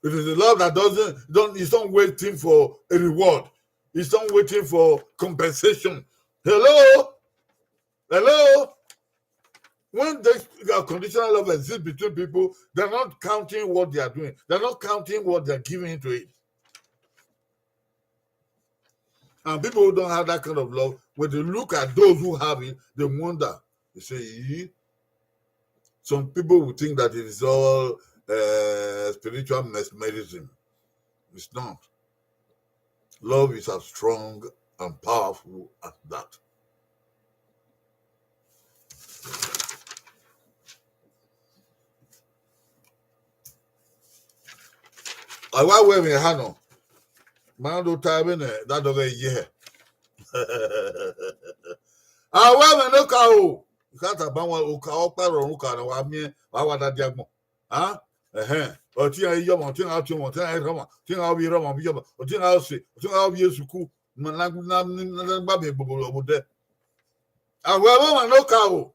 It is the love that doesn't, don't, it's not waiting for a reward. It's not waiting for compensation. Hello? Hello? When this uh, conditional love exists between people, they're not counting what they are doing. They're not counting what they're giving into it. And people who don't have that kind of love, when they look at those who have it, they wonder. They say, "Ee?" Some people will think that it is all uh, spiritual mesmerism. It's not. Love is as strong and powerful as that. Ọ wa wẹ mwẹ eha nọ, ma do ta vbene da dọghe ye hẹ. A wẹ mwẹ ne okaro, I ka tama wẹ, okaro ọkpa rhọrọ okaro ne wa miẹn, wa wa da dia agbọn. A? Ẹhẹn. Ọtẹn iran ye ọmwa, ọtẹn iran ọtẹn ọmwa, ọtẹn iran erha ọmwa, ọtẹn iran ovbi erha ọmwa, ovbi ọmwa, ọtẹn iran ọse, ọtẹn iran ovbi esuku, ma na, na, na, na gba miẹn gbogbo ọmọdẹ. A wẹ mwẹ ọmwa ne okaro.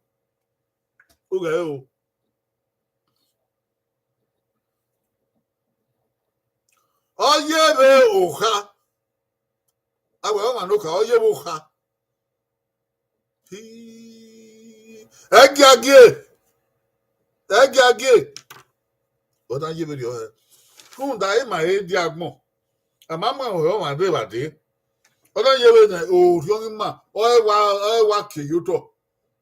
Oghẹ o. Ọ ye vbe okha. A wẹ ọmwa ne okaro, ọ ye vbe okha. Ẹgiagie. Ẹgiagie. Ọ na ye vberriọ hẹ. Rhunmwuda ima he dia agbọn. A ma ma ọmwa rre evbade. Ọ na ye vbene orhiọn ima, ọ wa, ọ wa ke ye otọ.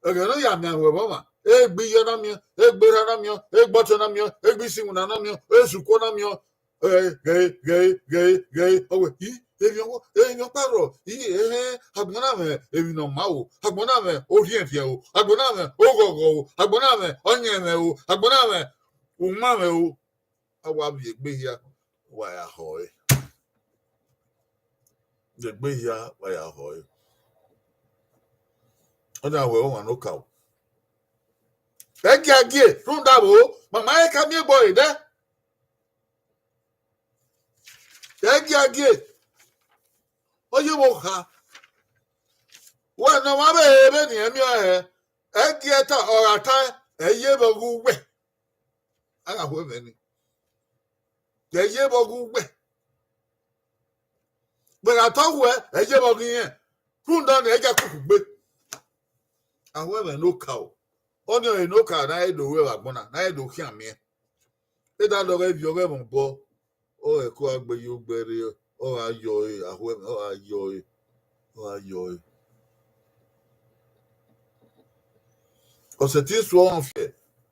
Ẹghẹ ne ọ ya miẹn ruẹ vbe ọmwa, egbe iye na miẹn, egbe erha na miẹn, egbe ọtẹn na miẹn, egbe isiwinna na miẹn, esuku na miẹn, ghee, ghee, ghee, ghee, ọ wẹ, i, emwi ọkpa rrọọ, i, ehẹn, agbọn na mwẹ emwi ne ọ ma o, agbọn na mwẹ orhiẹnrhiẹn o, agbọn na mwẹ oghọghọ o, agbọn na mwẹ ọyẹnmwẹ o, agbọn na mwẹ u ma mwẹ o, a wa vbe egbe hia, wa ya họ ẹre. Egbe hia, wa ya họ ẹre. Ọna wẹ ọmwa ne okaro. Ẹ giagie rhunmwuda vbo, ma ma he ka miẹn egbe ọre dẹ. Ẹ giagie, ọ ye vbe okha. Wẹ ne ọmwa vbe vbe ne irẹn miẹn ọre, ẹ gie ta, ọ gha ta, ẹ ye vbe ọghe uwẹ. A gha ho ẹmwẹ ni. Ẹ ye vbe ọghe uwẹ. Wẹ gha ta ọghe uwẹ, ẹ ye vbe ọghe irẹn. Rhunmwuda ọnii, ẹ ya kuku gbe. A ho ẹmwẹ ne okaro. Ọnii ọre ne okaro na he do ru ẹvbo agbọn na, na he do khian miẹn. Eda lọghọ ivbi ọghẹ mwẹ obọ, ọ ẹko a gbe ye ugbẹre, ọ gha yọ ẹre, a ho ẹmwẹ, ọ gha yọ ẹre, ọ gha yọ ẹre. Ọ sẹtin suọ ọmwa fiẹ,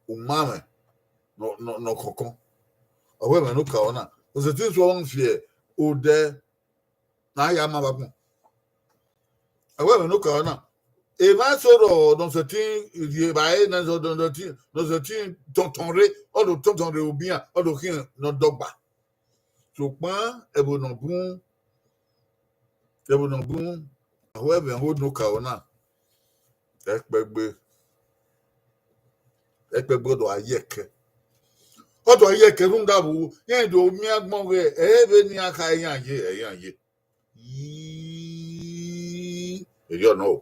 u ma mwẹ nọ, nọ, nọ kọnkọn. A ho ẹmwẹ ne okaro na, ọ sẹtin suọ ọmwa fiẹ, odẹ, na ya ma vbe agbọn. A ho ẹmwẹ ne okaro na, emwa eso rrọọ ne ọ sẹtin rhie evbare ne ọ sẹtin, ne ọ sẹtin tọntọn rre, ọ do tọntọn rre obian, ọ do khian ne ọ dọgba. Sokpan ẹvbo ne ọ bun, ẹvbo ne ọ bun, a ho ẹmwẹ ho ne okaro na, ẹkpẹgbe, ẹkpẹgbe ọ do gha ye ẹkẹ. Ọ do gha ye ẹkẹ rhunmwuda vbo, iran do miẹn agbọn ghe, ẹ i re vbene iran kha iran ye, ẹ i re iran ye. Ii, erriọ nọ o.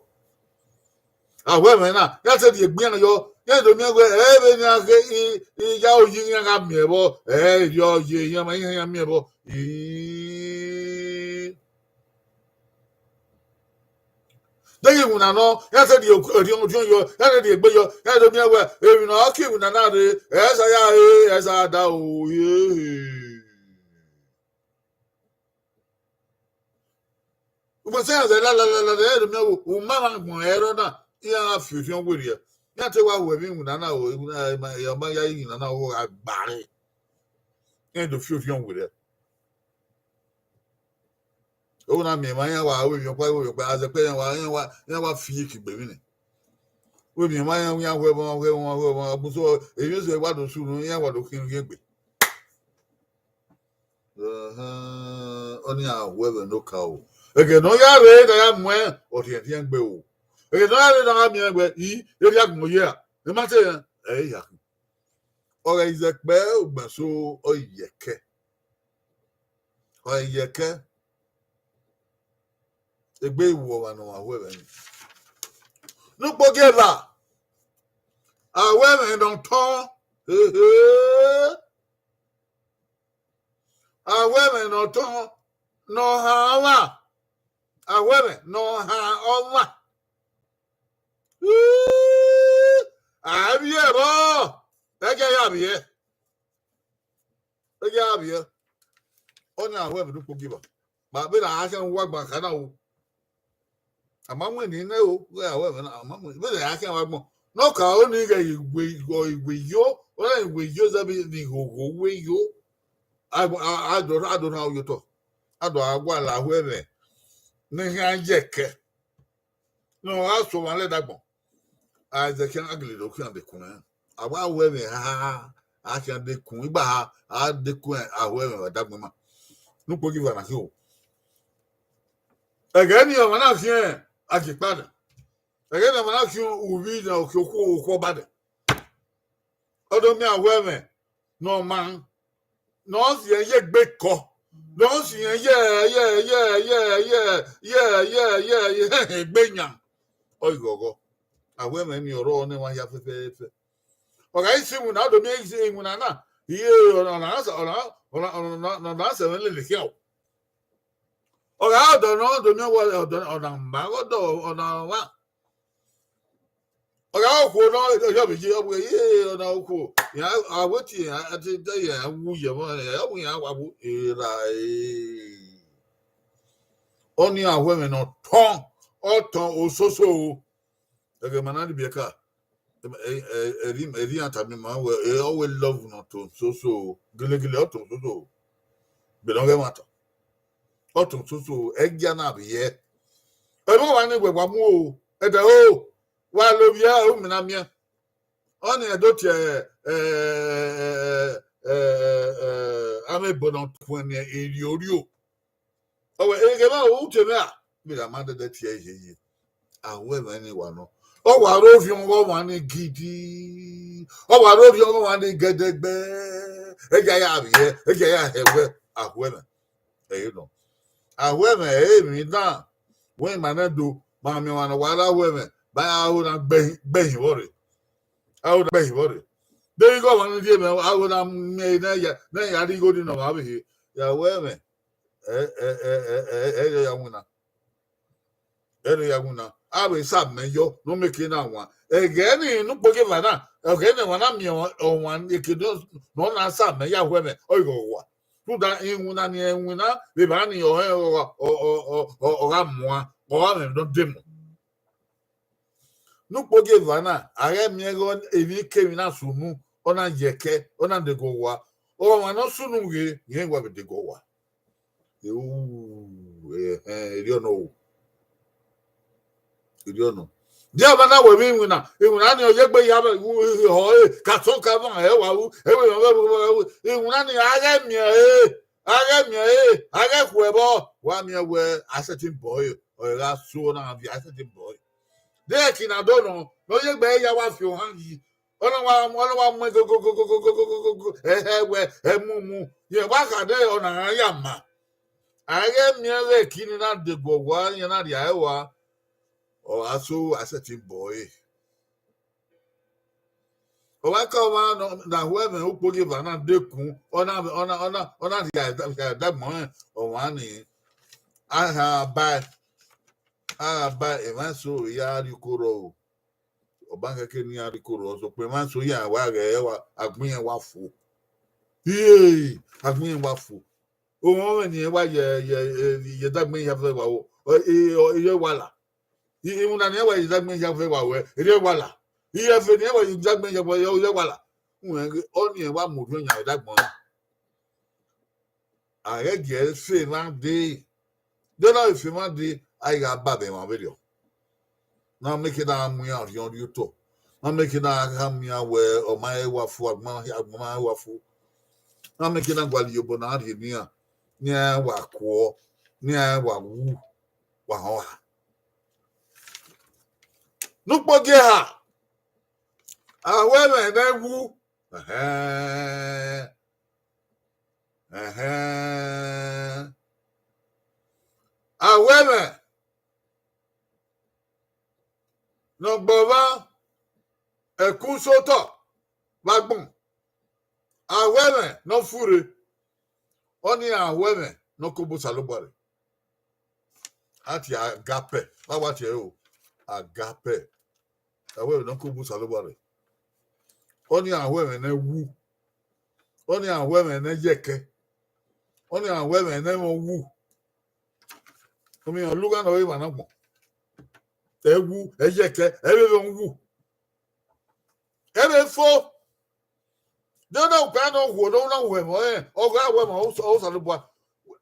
A ho ẹmwẹ na, iran te rhie egbe iran yọ, iran do miẹn wẹẹ, ẹ i re vbene iran kha, i, i ya oyi iran gha miẹn vbọ, ẹ i re erriọ ye, iran ma, iran miẹn vbọ. Ii. Deghẹ iwinna nọ, iran te rhie orhiọn, orhiọn yọ, iran te rhie egbe yọ, iran do miẹn wẹẹ, emwi ne ọ ke iwinna na rre, ẹ i sa ya re, ẹ i sa da o, ii. Ugbẹn sẹ iran zẹ la, la, la, la, la, ẹ i do miẹn wẹẹ, u ma mwa agbọn ẹre na, iran gha fi orhiọn werriẹ. Iran te wa ru ẹmwẹ iwinna na o, iwinna, ọ ma ya iwinna na o, gha gba rre. Iran do fi orhiọn werriẹ. Ọ na miẹn emwa iran wa ru emwi ọkpa, ru emwi ọkpa, azẹkpe iran wa, iran wa, iran wa fi iyeke gbe emwi nẹ. Ru emwi emwa iran, iran hu ẹmwẹ, hu ẹmwẹ, hu ẹmwẹ, agbọn so, emwi eso wa do sunu, iran wa do khin rhiẹn egbe. Ẹhẹn, ọnii a ho ẹmwẹ ne okaro. Ẹghẹ ne ọ ya rre ne a ya muẹn, ọ rhiẹnrhiẹn gbe o. Ẹghẹ ne ọ ya rre ne a gha miẹn wẹẹ, i, erriọ agbọn ye ra, ne ma te rẹn, ẹ i ya khin. Ọ gha izẹkpẹ ugbẹn so, ọ i ye ẹkẹ. Ọ i ye ẹkẹ. Egbe iwu ọmwa ne ọ ma ho ẹmwẹ ni. Ne ukpogieva, a ho ẹmwẹ ne ọ tọn. Hehe. A ho ẹmwẹ ne ọ tọn, ne ọ han ọmwa. A ho ẹmwẹ ne ọ han ọmwa. Ii, a vbiẹ vbọ, ẹghẹ ya vbiẹ. Ẹghẹ ya vbiẹ. Ọnii a ho ẹmwẹ ne ukpogieva. Vbene a khian uwu agbọn kha na o. A ma wẹẹ ne I nẹ o, wẹ a ho ẹmwẹ na, a ma wẹẹ, vbene a khian vbe agbọn. Ne okaro ni ghẹ iwe, iwe yo, ọ na iwe yo zẹ vbe ne ighogho wẹ yo. A, a, a do, a do rhan uyotọ. A do gha gualọ a ho ẹmwẹ ne iran ye ẹkẹ. Ne ọ gha sẹ ọmwa lẹ dagbọn. Isaac khian a gele do khian dekun rẹn. A wa ho ẹmwẹ ha, a khian dekun, igba ha, a dekun a ho ẹmwẹ vbe dagbọn ima. Ne ukpogieva na khin o. Ẹghẹ ni ọmwa na khian a gie kpa nẹ. Ẹghẹ ne ọmwa na khian uvbi ne ọ khian okhuo okhuo ọba nẹ. Ọ do miẹn a ho ẹmwẹ ne ọ maan, ne ọ si ẹre ye egbe kọ, ne ọ si ẹre ye, ye, ye egbe yan. Ọ i ghọghọ. A ho ẹmwẹ ni ọrọre ne emwa hia fẹfẹfẹ. Ọ gha i si iwinna, ọ do miẹn i si iwinna na, iye ọna, ọna, ọna, ọna, ọna sẹ mwẹ lele khian o. Ọ gha ọdọ nọ, ọ do miẹn wẹ ọdọ, ọna ma ọdọ, ọna wa. Ọ gha okhuo nọ, ọ yọ vbe ye, ọ wẹ, "Ee, ọna okhuo." Iran, a wẹ tie iran, a te da iran wu ye ẹmwẹ, iran wu, iran wa wu, era, ee. Ọnii a ho ẹmwẹ ne ọ tọn, ọ tọn ososo o. Ẹghẹ ma na rhie biẹ ka, ẹ, ẹ, ẹ, ẹre, ẹre iran tama ima wẹẹ, ẹ, ọ wẹ love ne ọ tọn ososo o. Gelegele ọ tọn ososo o. Gbẹdẹ ọghe ẹmwata. Ọ tọn ososo o. Ẹgia na vbiẹ. Ẹmwẹ wa ni wẹ wa mu o. Ẹdẹ o. Wa lovbiẹ, u mina miẹn. Ọnii do tie, eh, eh, eh, eh, eh, amebo ne ọ tuẹn ni erriorio. Ọ wẹ, eghẹ mwa ru te mwẹ a, vbe gha ma dẹdẹ tie yeye. Aho ẹmwẹ ni wa nọ. Ọ wa ro orhiọn ọghe ọmwa ni gidi. Ọ wa ro orhiọn ọghe ọmwa ni gẹdẹgbẹ. Ẹgia ya vbiẹ, ẹgia ya hẹ wẹ, aho ẹmwẹ. Ẹ i nọ. Aho ẹmwẹ ẹre emwi dan, wẹ ima nẹ do, ma miẹn ọmwa ne ọ wa rre aho ẹmwẹ, ba ya ho na gbe ẹhi, gbe ẹhi vbọ rre. A ho na gbe ẹhi vbọ rre. Deghẹ igho ọmwa ni rhie mwẹ, a ho na miẹn ehe ne ya, ne ya rhie igho ni nọ mwẹ vbe ehe. Ya wẹ ẹmwẹ, ẹ, ẹ, ẹ, ẹ, ẹ, ẹ, ya winna. Ẹ i ya winna. A vbe sa mẹ yọ, ne ọ miẹn eke na wan. Ẹghẹ ni ne ukpogieva na, ẹghẹ ne emwa na miẹn ọmwa eke ne ọ na sa mẹ ya hu ẹmwẹ, ọ i ghọghọ uwa. Rhunmwuda iwinna ni, iwinna vbe evba ni, ọ rẹn ọ, ọ, ọ, ọ, ọ gha muan, ọ gha mwẹ ne ọ demu. Ne ukpogieva na, a ghẹ miẹn ighẹ emwi kemwi na sunu, ọ na ye ẹkẹ, ọ na dego owa. Ọmwa ne ọ sunu ghe, irẹn wa vbe dego owa. Erriọ nọ o. Erriọ nọ. Dia ọmwa na wẹ vbe iwinna, iwinna ni ọ ye egbe ya vbe, họ ẹre, ka sọn ka mwa, ẹ wa ru, ẹ wẹ, iwinna ni a ghẹ miẹn ẹre, a ghẹ miẹn ẹre, a ghẹ khuẹ vbọ, wa miẹn wẹ a sẹtin bọ ẹre, ọ gha so na viọ a sẹtin bọ ẹre. De ẹki na do nọ, ne ọ ye egbe ya wa fi ohan yi, ọ na wa, ọ na wa mu gogogogogogogogo, ẹhẹ wẹ, ẹmumu, rẹn wa khade ọna gha ya ma. A ghẹ miẹn vbe ẹki ni na degu owa, iran na rhie ẹre ua, ọ gha so a sẹtin bọ ẹre. Ọ wa ka ọmwa ne ọ hu ẹmwẹ ukpogieva na dekun, ọ na, ọ na, ọ na, ọ na rhie ẹdagbọn rẹn ọmwa ni, a gha ba, a gha ba emwa eso ya rrie uko rrọọ o. Ọ ba khẹke ne iran rrie uko rrọọ, sokpan emwa eso iran wa ghẹ, agbọn iran wa fo. Iye, agbọn iran wa fo. Oghọmwẹ ne irẹn wa ye, ye, ye, ye ẹdagbọn iran ya vẹ wa o, ọ, e, ọ, irẹn wa la. I, iwinna ne irẹn wa ye ẹdagbọn iran ya vẹ wa wẹ, irẹn wa la. Iyẹfe ne irẹn wa ye ẹdagbọn iran ya vẹ, irẹn wa la. Uwẹ ghe, ọnii wa mu orhiọn yan ẹdagbọn na. A ghẹ gie ẹre fe emwa dee. De na vbe fe emwa dee, a i gha ba vbe emwa vberriọ. Na make na mu iran rhiọn rrie otọ. Na make na gha mu iran wẹ ọ ma he wa fo, agbọn, agbọn ma he wa fo. Na make na gualọ iyobọ na rhie ne iran, ne iran wa kuọ, ne iran wa wu, wa họn ọha. Ne ukpogieva, a hu ẹmwẹ ne wu. Ẹhẹn. Ẹhẹn. A hu ẹmwẹ ne ọ gbe ọmwa ẹkun sotọ vbe agbọn. A hu ẹmwẹ ne ọ furre. Ọnii a hu ẹmwẹ ne ọ ke obọ Osanobua rre. A tie agape, vbe a wa tie ẹre o, agape. A hu ẹmwẹ ne ọ ke obọ Osanobua rre. Ọnii a hu ẹmwẹ ne wu. Ọnii a hu ẹmwẹ ne yẹkẹ. Ọnii a hu ẹmwẹ ne ẹmwẹ wu. Ọmọ iran ọlugha ne ọ vbe emwa na agbọn. Ẹ wu, ẹ yẹkẹ, ẹ vbe ẹmwẹ wu. Ẹ vbe fo. De na ukpẹ na wu, ne ọ na wu ẹmwẹ ọnrẹn, ọ gha wu ẹmwẹ Osa-, Osanobua.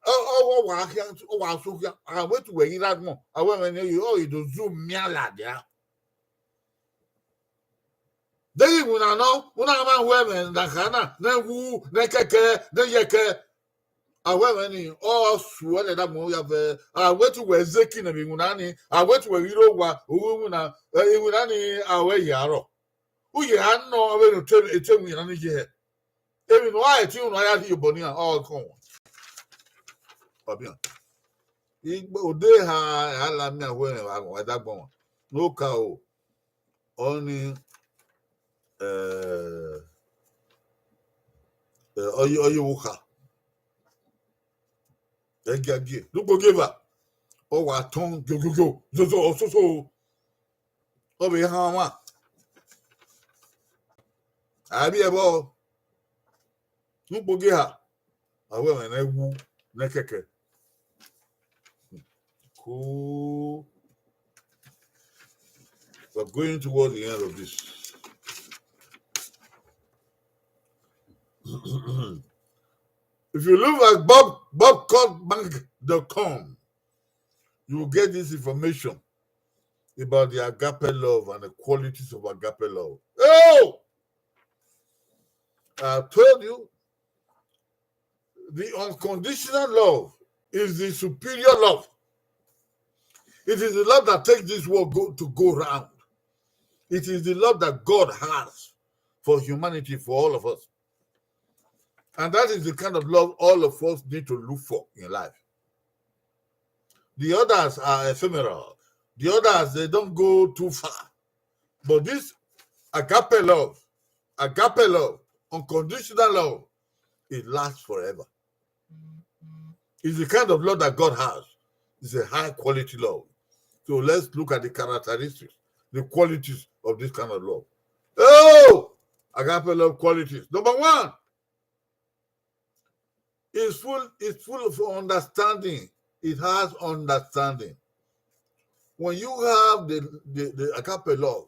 Ọ, ọ, ọ wa khian, ọ wa so khian. A wẹ te uwẹ ghi rre agbọn. A wẹ ẹmwẹ ne ọ ghi do zu miẹn ladian. Deghẹ iwinna nọ, u na ma hu ẹmwẹ ne a kha na, ne wu, ne kẹkẹ, ne yẹkẹ. A hu ẹmwẹ ni, ọ suẹn ne ẹdagbọn ya vẹ, a wẹ te uwẹ zeki ne vbe iwinna ni, a wẹ te uwẹ ghi rre owa, u ru iwinna, ẹ, iwinna ni, a wẹ ye arọ. U ye a nọ vbene te, te iwinna ni ye hẹ. Emwi ne ọ ra ẹtin unu a ya rhie obọ nian, ọ kọn wọn. Ọbian. Igbe, ode eha, a la miẹn a hu ẹmwẹ vbe agbọn, ẹdagbọn mwa. Ne ọ ka o, ọnii, eh, eh, ọ ye, ọ ye vbe okha. Ẹgiagie, ne ukpogieva, ọ wa tọn giogiogo, zozo, ọsoso. Ọ vbe han ọmwa. A vbiẹ vbọ. Ne ukpogieva, a hu ẹmwẹ ne wu, ne kẹkẹ. Cool. We're going towards the end of this. If you look at Bob, Bob Called Bank dot com, you will get this information about the agape love and the qualities of agape love. Oh! I told you, the unconditional love is the superior love. It is the love that takes this world go, to go round. It is the love that God has for humanity, for all of us. And that is the kind of love all of us need to look for in life. The others are ephemeral. The others, they don't go too far. But this agape love, agape love, unconditional love, it lasts forever. It's the kind of love that God has. It's a high quality love. So let's look at the characteristics, the qualities of this kind of love. Oh, agape love qualities. Number one, it's full, it's full of understanding. It has understanding. When you have the, the, the agape love,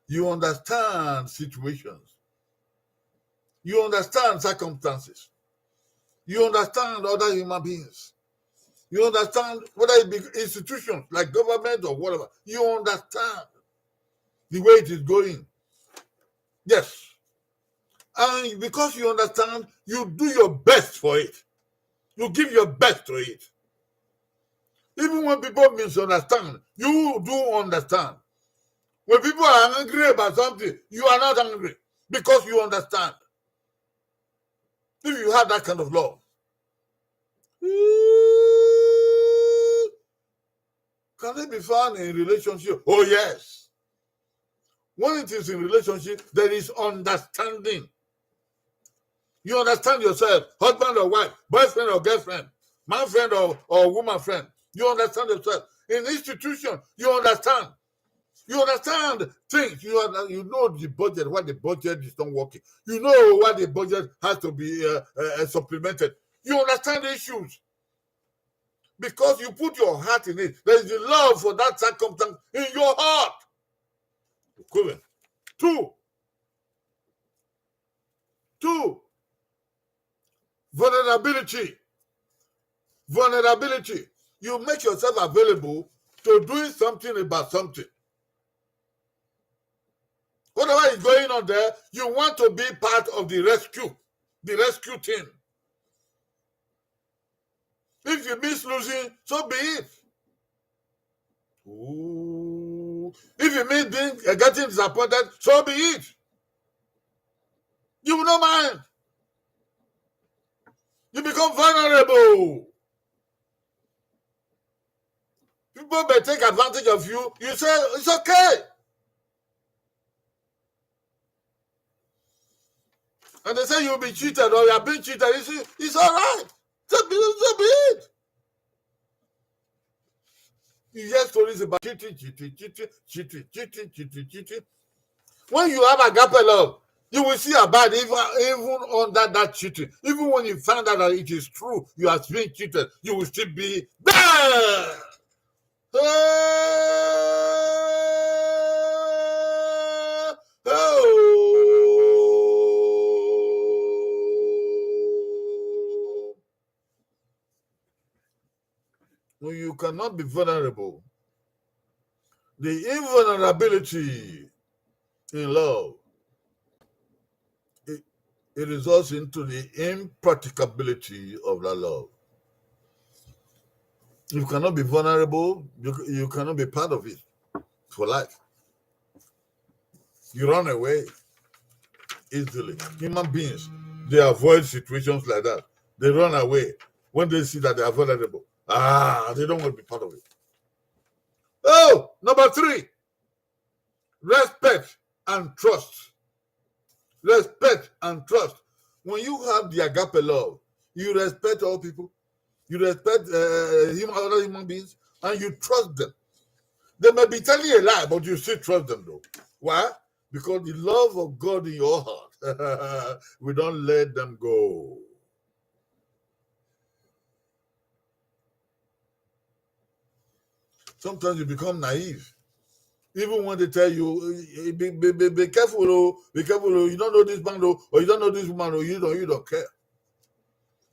you understand situations. You understand circumstances. You understand other human beings. You understand whether it be institutions like government or whatever. You understand the way it is going. Yes. And because you understand, you do your best for it. You give your best to it. Even when people misunderstand, you do understand. When people are angry about something, you are not angry because you understand. If you have that kind of love, can it be found in relationship? Oh, yes. When it is in relationship, there is understanding. You understand yourself, husband or wife, boyfriend or girlfriend, man friend or, or woman friend. You understand yourself. In institution, you understand. You understand things. You, are, you know the budget, why the budget is not working. You know why the budget has to be uh, uh, supplemented. You understand the issues. Because you put your heart in it. There is the love for that circumstance in your heart. Equivalent. Two. Two. Vulnerability. Vulnerability. You make yourself available to doing something about something. Whatever is going on there, you want to be part of the rescue, the rescue team. If you miss losing, so be it. Ooh. If you miss being uh, getting disappointed, so be it. You will not mind. You become vulnerable. People may take advantage of you. You say it's okay. And they say you'll be cheated or you have been cheated. You see, it's all right. So be, so be it. You hear stories about cheating, cheating, cheating, cheating, cheating, cheating, cheating. When you have agape love, you will see about even, even under that cheating. Even when you find out that it is true, you are being cheated, you will still be there. Hey! Oh! When you cannot be vulnerable, the invulnerability in love, it, it results into the impracticability of that love. You cannot be vulnerable, you, you cannot be part of it for life. You run away easily. Human beings, they avoid situations like that. They run away when they see that they are vulnerable. Ah, they don't want to be part of it. Oh, number three, respect and trust. Respect and trust. When you have the agape love, you respect all people. You respect uh, human, other human beings, and you trust them. They may be telling you a lie, but you still trust them though. Why? Because the love of God in your heart, we don't let them go. Sometimes you become naive. Even when they tell you, eh, be, be, be, be careful, oh, be careful, oh, you don't know this man, oh, or you don't know this woman, oh, you don't, you don't care.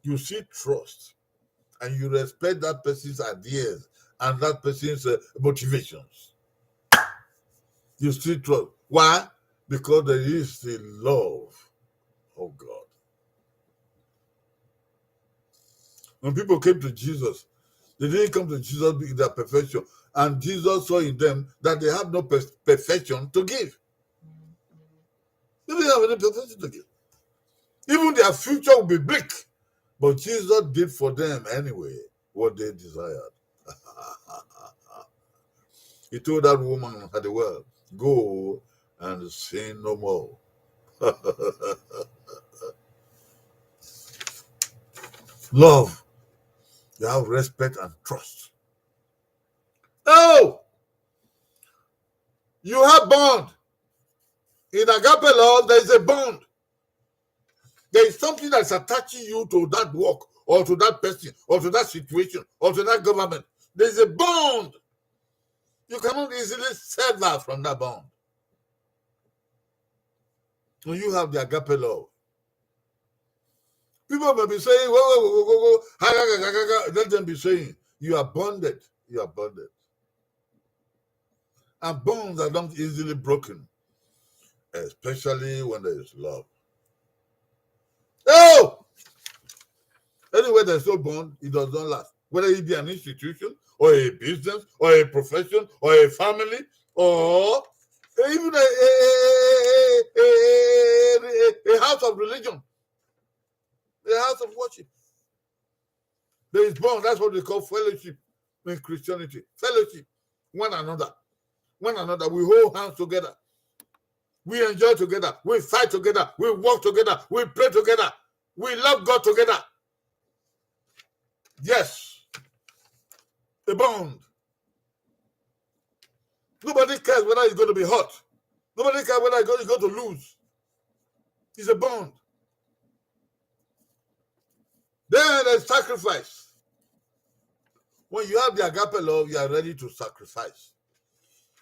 You see trust and you respect that person's ideas and that person's uh, motivations. You still trust. Why? Because there is the love of God. When people came to Jesus, they didn't come to Jesus with their perfection. And Jesus saw in them that they have no per- perfection to give. They didn't have any perfection to give. Even their future will be bleak. But Jesus did for them anyway what they desired. He told that woman at the well, "Go and sin no more." Love, you have respect and trust. Oh, you have bond. In agape love, there is a bond. There is something that's attaching you to that work or to that person or to that situation or to that government. There's a bond. You cannot easily sever from that bond. When you have the agape love, people may be saying, "Whoa, whoa, whoa, whoa, whoa, whoa, ha, ha, ha, ha, ha, ha." Let them be saying, "You are bonded. You are bonded." And bonds are not easily broken, especially when there is love. Oh! Anywhere there's no bond, it does not last. Whether it be an institution, or a business, or a profession, or a family, or even a, a, a, a, a, a, a house of religion, a house of worship. There is bond. That's what they call fellowship in Christianity. Fellowship. One another. One another. We hold hands together. We enjoy together. We fight together. We work together. We pray together. We love God together. Yes. A bond. Nobody cares whether you're going to be hurt. Nobody cares whether you're going, you're going to lose. It's a bond. Then there's sacrifice. When you have the agape love, you are ready to sacrifice.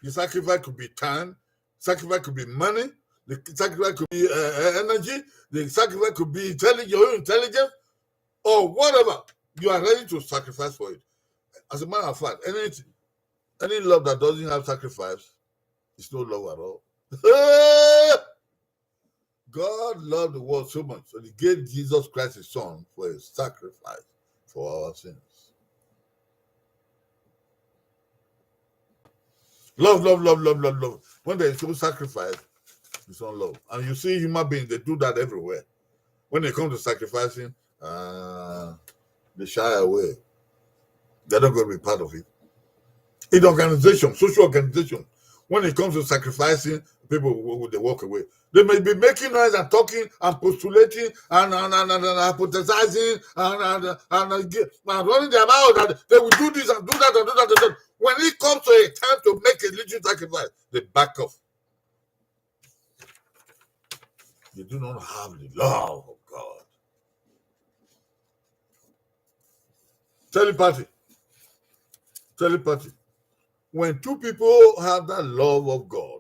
The sacrifice could be time, sacrifice could be money, the sacrifice could be uh, uh, energy, the sacrifice could be intelligence, your own intelligence, or whatever. You are ready to sacrifice for it. As a matter of fact, any any love that doesn't have sacrifice is no love at all. God loved the world so much that he gave Jesus Christ his son for a sacrifice for our sins. Love, love, love, love, love, love. When there is no sacrifice, it's not love. And you see human beings, they do that everywhere. When it comes to sacrificing, uh, they shy away. They're not going to be part of it. In organization, social organization, when it comes to sacrificing, people w- w- they walk away. They may be making noise and talking and postulating and, and, and, and, and hypothesizing and, and, and, and, gi- and running their mouth that they will do this and do that and do that. And do that. When it comes to a time to make a little sacrifice, they back off. They do not have the love of God. Telepathy. Telepathy. When two people have that love of God,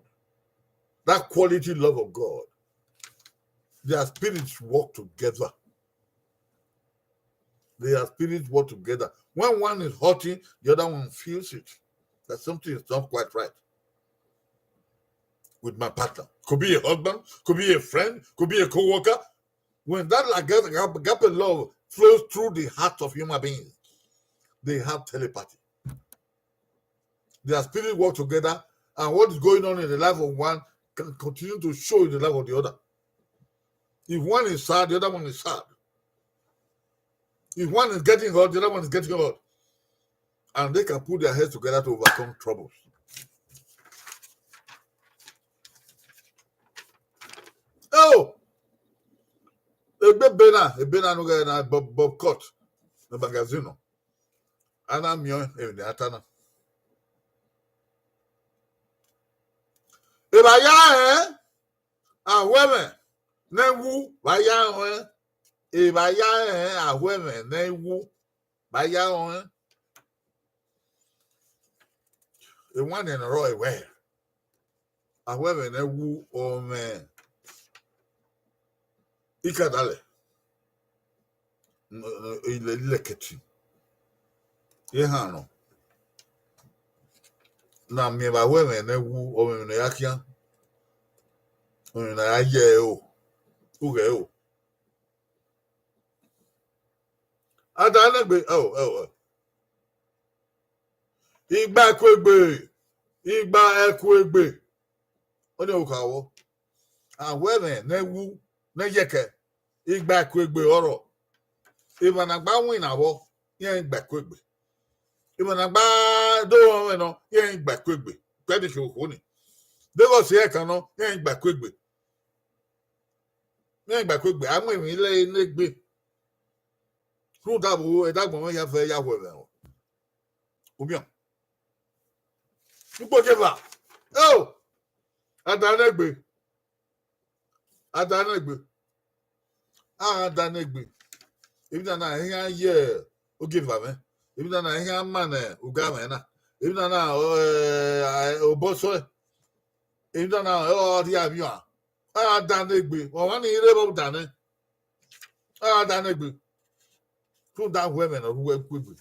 that quality love of God, their spirits work together. Their spirits work together. When one is hurting, the other one feels it. That something is not quite right with my partner. Could be a husband, could be a friend, could be a co-worker. When that agape, agape love flows through the heart of human beings, they have telepathy. Their spirits work together, and what is going on in the life of one can continue to show in the life of the other. If one is sad, the other one is sad. If one is getting hurt, the other one is getting hurt. And they can put their heads together to overcome troubles. Oh! Egbe ebe na, ebe na nu ghẹ na Bob, Bob Cut, the magazine. Ana miẹn emwi ne a ta na. Evba ya rẹn aho ẹmwẹ ne wu vba ya rẹn. Evba ya rẹn aho ẹmwẹ ne wu vba ya rẹn. Ewanniẹn ne ọ rrọọ wẹẹ, aho ẹmwẹ ne wu ọmwẹ ikadalẹ, ilẹ, ilẹkẹtin, ehan nọ. Na miẹn vbe aho ẹmwẹ ne wu ọmwẹ ne ya khian, ọmwẹ ne a ya ẹre o, ughẹ o. Adanegbe, ẹo, ẹo, ẹo. Igba ẹkuegbe, igba ẹkuegbe. Ọnii okha vbọ. Ahuẹmwẹ ne wu ne yẹkẹ, igba ẹkuegbe ọrọ. Emwa ne a gba winna vbọ, iran igba ẹkuegbe. Emwa ne a gba do mwẹ nọ, iran igba ẹkuegbe. Kpẹdikhe okhuo ni. Deghẹ ọ si ẹkan nọ, iran igba ẹkuegbe. Iran igba ẹkuegbe, a mu emwi lẹ ne egbe. Rhunmwuda vbe ẹdagbọn mwẹ ya fẹ ya hu ẹmwẹ rọ. Umian. Ukpo jeva. Eo! Adanegbe. Adanegbe. Adanegbe. Emwi na na iran ye ogieva mwẹ. Emwi na na iran ma ne uga mwẹ na. Emwi na na, eh, obọ sọe. Emwi na na ọ rhie avbiọ. Adanegbe. Ọmwa ni rre vbe ọdane. Adanegbe. Rhunmwuda hu ẹmwẹ ne ọ rre uwu ẹkuegbe.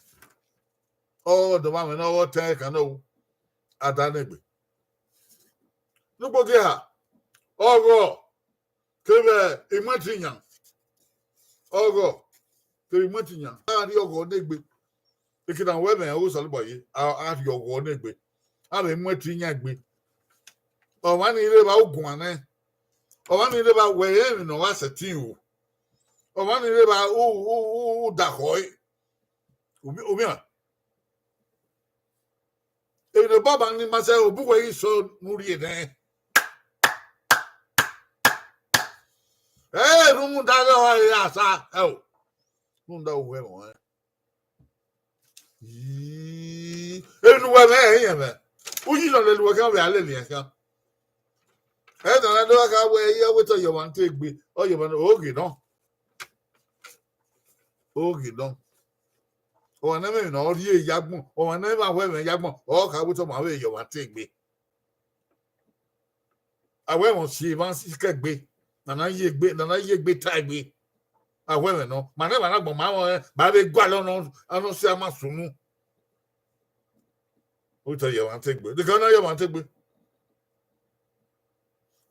Ọ dọmwa mwẹ ne ọ tẹn ẹkan nọ ru. Adanegbe. Ne ukpo gie eha, ọghọ kevbe imuẹntiyan. Ọghọ kevbe imuẹntiyan. A rhie ọghọ ne egbe. Eke na wẹ mwẹ ọghe Osanobua ye, a, a rhie ọghọ ne egbe. A vbe muẹntiyan egbe. Ọmwa ni rre vbe uguan nẹ. Ọmwa ni rre vbe wẹ emwi ne ọ gha sẹtin ru. Ọmwa ni rre vbe u, u, u, u dakhọe. Umian. Emwi ne obọ ma ni ma sẹ, obọ uwẹ ghi sọ ne u rhie nẹ. Ẹ, rhunmwuda ghe ọre a sa, ẹo. Rhunmwuda uwẹ mwẹ. Ii, emwi ne uwẹ mwẹ, ẹ i rẹn mwẹ. Uyi nọ lele uwẹ khian, ọ vbe a lele irẹn khian. Ẹ na na do gha kha wẹ, iye wẹ te ọ ye ọmwa te egbe, ọ ye ọmwa ne oghe nọ. Oghe nọ. Ọmwa ne ẹmwẹ ne ọ rhie ya agbọn, ọmwa ne ẹmwẹ ahuẹmwẹ ya agbọn, ọ kha wẹ te ọmwa vbe ye ọmwa te egbe. Ahuẹmwẹ ọ si emwa sikẹ egbe, na na ye egbe, na na ye egbe ta egbe. Ahuẹmwẹ nọ, ma nẹ emwa na gbọn ma mwẹ, ma vbe gualọ nọ, a nọ si a ma sunu. Wẹ te ọ ye ọmwa te egbe, de ka na ye ọmwa te egbe.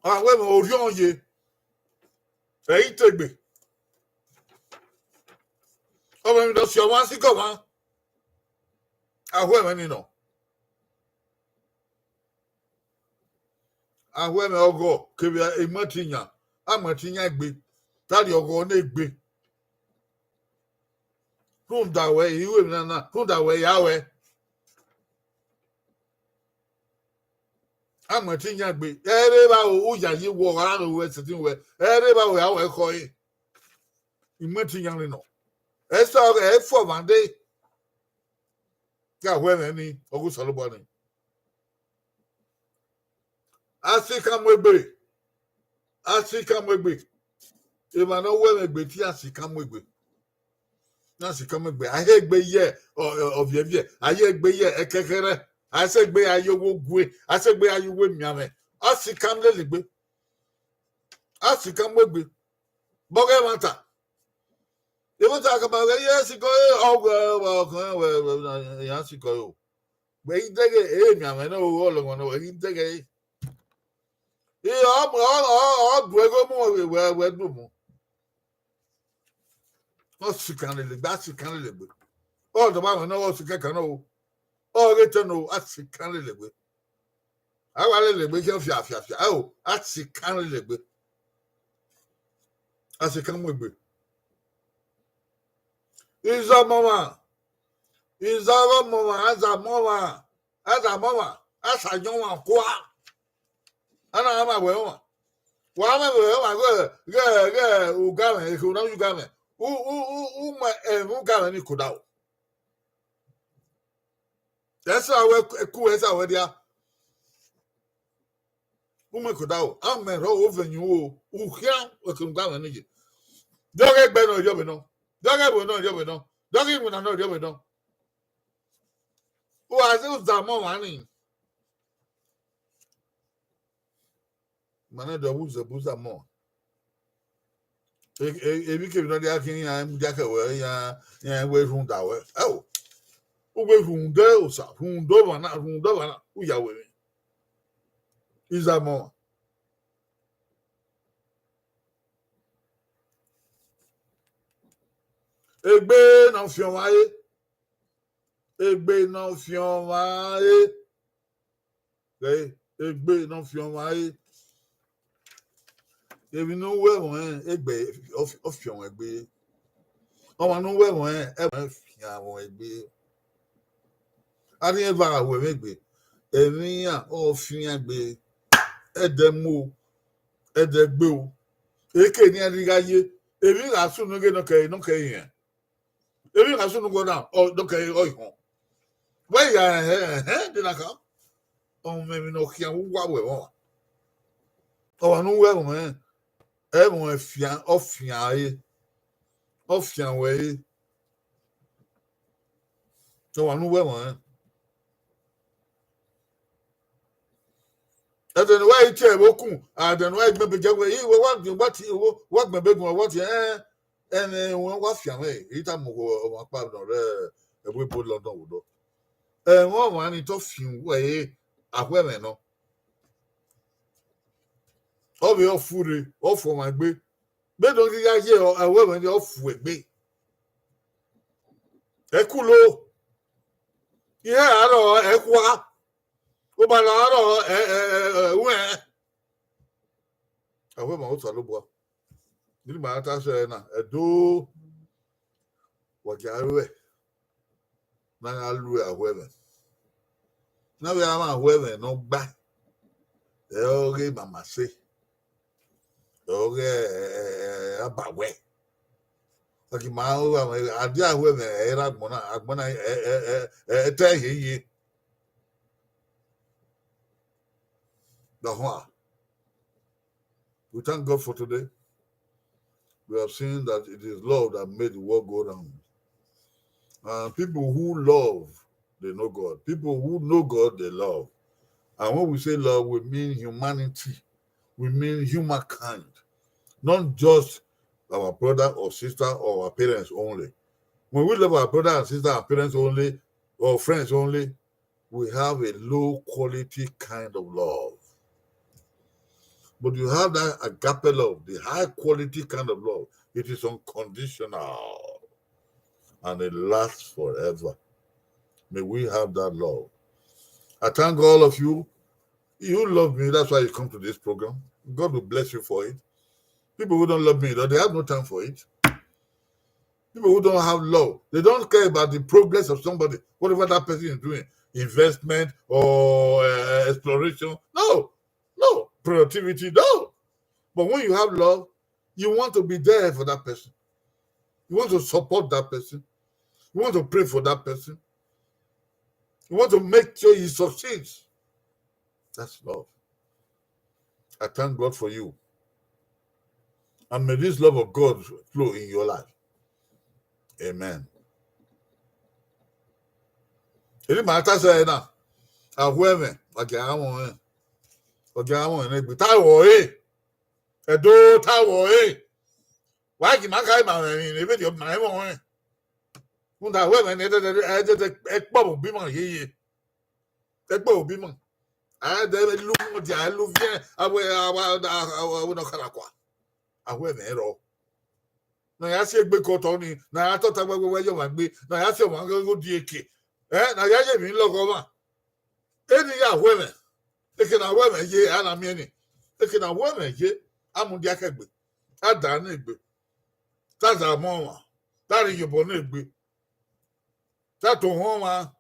Ahuẹmwẹ orhiọn ye, ẹ i te egbe. Ọmwa emwi ne ọ si ọmwa sikẹ ọmwa. Ahuẹmwẹ ni nọ. Ahuẹmwẹ ọghọ kevbe imuẹntiyan, a muẹntiyan egbe, ta rhie ọghọ ne egbe. Rhunmwuda wẹ, i ru emwi na na, rhunmwuda wẹ ya ruẹ. A muẹntiyan egbe, ẹ i rre vbe aro, u yayi wẹ, ọ gha rre ruẹ sẹtin ruẹ, ẹ i rre vbe aro ya ruẹ khọe. Imuẹntiyan ni nọ. Ẹ sa ọghẹ, ẹ fo ọmwa dee. Ke ahuẹmwẹ ni, ọghe Osanobua ni. A sikan mu egbe. A sikan mu egbe. Emwa ne ọ wu ẹmwẹ egbe, te iran sikan mu egbe. Iran sikan mu egbe. A he egbe ye ọ, ọ, ọviẹnviẹn. A ye egbe ye ẹkẹkhẹrẹ. A sẹ egbe ya ye owo gue. A sẹ egbe ya ye owo emianmwẹ. A sikan lele egbe. A sikan mu egbe. Bọghe ẹmwata. Emwata kama wẹ, iye sikọ e, ọ wẹ, ọ wẹ, ọkàn wẹ, wẹ, wẹ, iran sikọ e o. Wẹ i dẹghe, e, emianmwẹ nọ, ọ lọmọ nọ, wẹ i dẹghe e. E, ọ, ọ, ọ, ọ du ẹghẹ mu wẹ, wẹ, wẹ du mu. Ọ sikan lele egbe, a sikan lele egbe. Ọ dọba mwẹ nọ, ọ sikan kan nọ o. Ọ ghe te nọ, a sikan lele egbe. A wa lele egbe khian fia, fia, fia. Ẹo, a sikan lele egbe. A sikan mu egbe. Izọmọ ọmwa. Izọmọ ọmwa, a zama ọmwa. A zama ọmwa. A sa yọn ọmwa kua. A na ma wẹ ọmwa. Wa ma wẹ ọmwa ghẹ, ghẹ, ghẹ ugamwẹ, ekhe una ugamwẹ. U, u, u, u ma ẹmwẹ ugamwẹ ni koda o. Ẹsẹ awẹ ku, ẹsẹ awẹ dia. U ma koda o. A mẹ rọ o vẹ yin o. U khian, ekhe ugamwẹ ni ye. Dọghe gbe nọ, yọ vbe nọ. Dọghe vbe nọ, yọ vbe nọ. Dọghe iwinna nọ, yọ vbe nọ. U a zẹ uzamọ mwa ni. Ma na dọ vbe uzẹ bu uzamọ. E, e, emwi kemwi nọ dia khin iran mudia kẹ wẹ, iran, iran wẹ rhunmwuda wẹ. Ẹo, u wẹ rhunmwuda Osa, rhunmwuda ọmwa na, rhunmwuda ọmwa na, u ya wẹ emwi. Izamọ. Egbe ne ọ fian ọmwa re. Egbe ne ọ fian ọmwa re. Ẹ, egbe ne ọ fian ọmwa re. Emwi ne u ru ẹmwẹ egbe, ọ fi-, ọ fian ọmwa egbe. Ọmwa ne u ru ẹmwẹ, ẹmwẹ fian ọmwa egbe. A rhie eva gha ru ẹmwẹ egbe, emwi iran ọ fian egbe. Ẹdẹ mu o, ẹdẹ gbe o. Eke ne iran rhie gha ye, emwi gha sunu ghe nọ kẹ, nọ kẹ irẹn. Emwi gha sunu ghe ọna, ọ, nọ kẹ ọ ihọn. Wẹ ya ẹhẹn, ẹhẹn, de na kha. Ọ mwẹ emwi ne ọ khian vbe uwu ẹmwẹ ọmwa. Ọmwa ne u ru ẹmwẹ, ẹmwẹ fian, ọ fian ẹre. Ọ fian ruẹ ẹre. Ọmwa ne u ru ẹmwẹ. Ẹdẹ ne uwa i tie ẹvbo kun, ẹdẹ ne uwa i gbẹn be gie wẹ, i wẹ wa gbẹn, wa tie, wa gbẹn be gun, wa tie, ẹn, ẹn, ẹn, wa fian mwẹ, I tama ọmwa ọkpa nọ rre ẹvbo ebo London vbe odọ. Ẹmwẹ ọmwa ni tọ fian uwẹ ẹre, ahu ẹmwẹ nọ. Ọ vbe ọ fu rre, ọ fu ọmwa egbe. Vbene ọ ghi gha ye, ahu ẹmwẹ ni ọ fu egbe. Ẹkulo. Ihe a rrọọ ẹkhua. Oba ne a rrọọ ẹ, ẹ, ẹ, ẹ, uẹn. Ahu ẹmwẹ Osanobua. Iri ma ta sẹ na, Ẹdo, wa gia ruẹ ne a gha lu ahu ẹmwẹ. Ne a vbe a mwẹ ahu ẹmwẹ ne ọ gba, ẹ ọghe Mamase, ẹ ọghe, ẹ, ẹ, ẹ, Abawẹ. Ọ ghi ma ru amwẹ, a dia ahu ẹmwẹ, ẹ ra agbọn na, agbọn na, ẹ, ẹ, ẹ, ẹ, ẹ ta ẹre ye. Dọhua. We thank God for today. We have seen that it is love that made the world go round. And people who love, they know God. People who know God, they love. And when we say love, we mean humanity. We mean humankind. Not just our brother or sister or our parents only. When we love our brother and sister and parents only, or friends only, we have a low quality kind of love. But you have that agape love, the high quality kind of love. It is unconditional and it lasts forever. May we have that love. I thank all of you. You love me, that's why you come to this program. God will bless you for it. People who don't love me, they have no time for it. People who don't have love, they don't care about the progress of somebody, whatever that person is doing, investment or, uh, exploration. No, no, productivity, no. But when you have love, you want to be there for that person. You want to support that person. You want to pray for that person. You want to make sure he succeeds. That's love. I thank God for you. And may this love of God flow in your life. Amen. Eri ma ta sẹ na, ahu ẹmwẹ, wa gia mwẹ ọnrẹn. Wa gia mwẹ ọnrẹn egbe. Ta wọ ẹre. Ẹdo, ta wọ ẹre. Wa ghi ma kha ma mwẹ emwi ne vbe rhie ma mwẹ ọnrẹn. Rhunmwuda ahu ẹmwẹ ne ẹdẹdẹ, ẹdẹdẹ, ẹkpọ vbe obima yeye. Ẹkpọ vbe obima. A de lu mọ dia, a lu viẹ, a wẹ, a wẹ, a wẹ ne ọ khara kua. Ahu ẹmwẹ rrọọ. Ne a ya si egbe ke otọ ni, ne a ya tota wẹwẹwẹ ye ọmwa egbe, ne a ya si ọmwa ghe di eke. Ẹ, ne a ya ye emwi lọghọ ọmwa. Eni ya ahu ẹmwẹ. Eke ne ahu ẹmwẹ ye, a na miẹn ni. Eke ne ahu ẹmwẹ ye, a mudia khẹ egbe. A da ne egbe. Ta da mọ ọmwa. Ta rhie iyobọ ne egbe. Ta to họn ọmwa.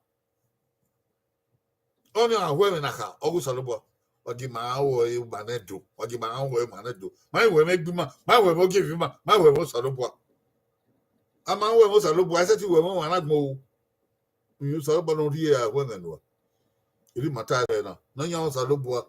Ọni ahu ẹmwẹ na kha, ọghe Osanobua. Wa ghi ma ru ẹre ma nẹ do. Wa ghi ma ru ẹre ma nẹ do. Ma ru ẹmwẹ egbe ima, ma ru ẹmwẹ ogieva ima, ma ru ẹmwẹ Osanobua. A ma ru ẹmwẹ Osanobua, a sẹtin ru ẹmwẹ ọmwa na gbọn o. Osanobua ne ọ rhie ahu ẹmwẹ nua. Eri ma ta ẹre na, ne ọ yan Osanobua.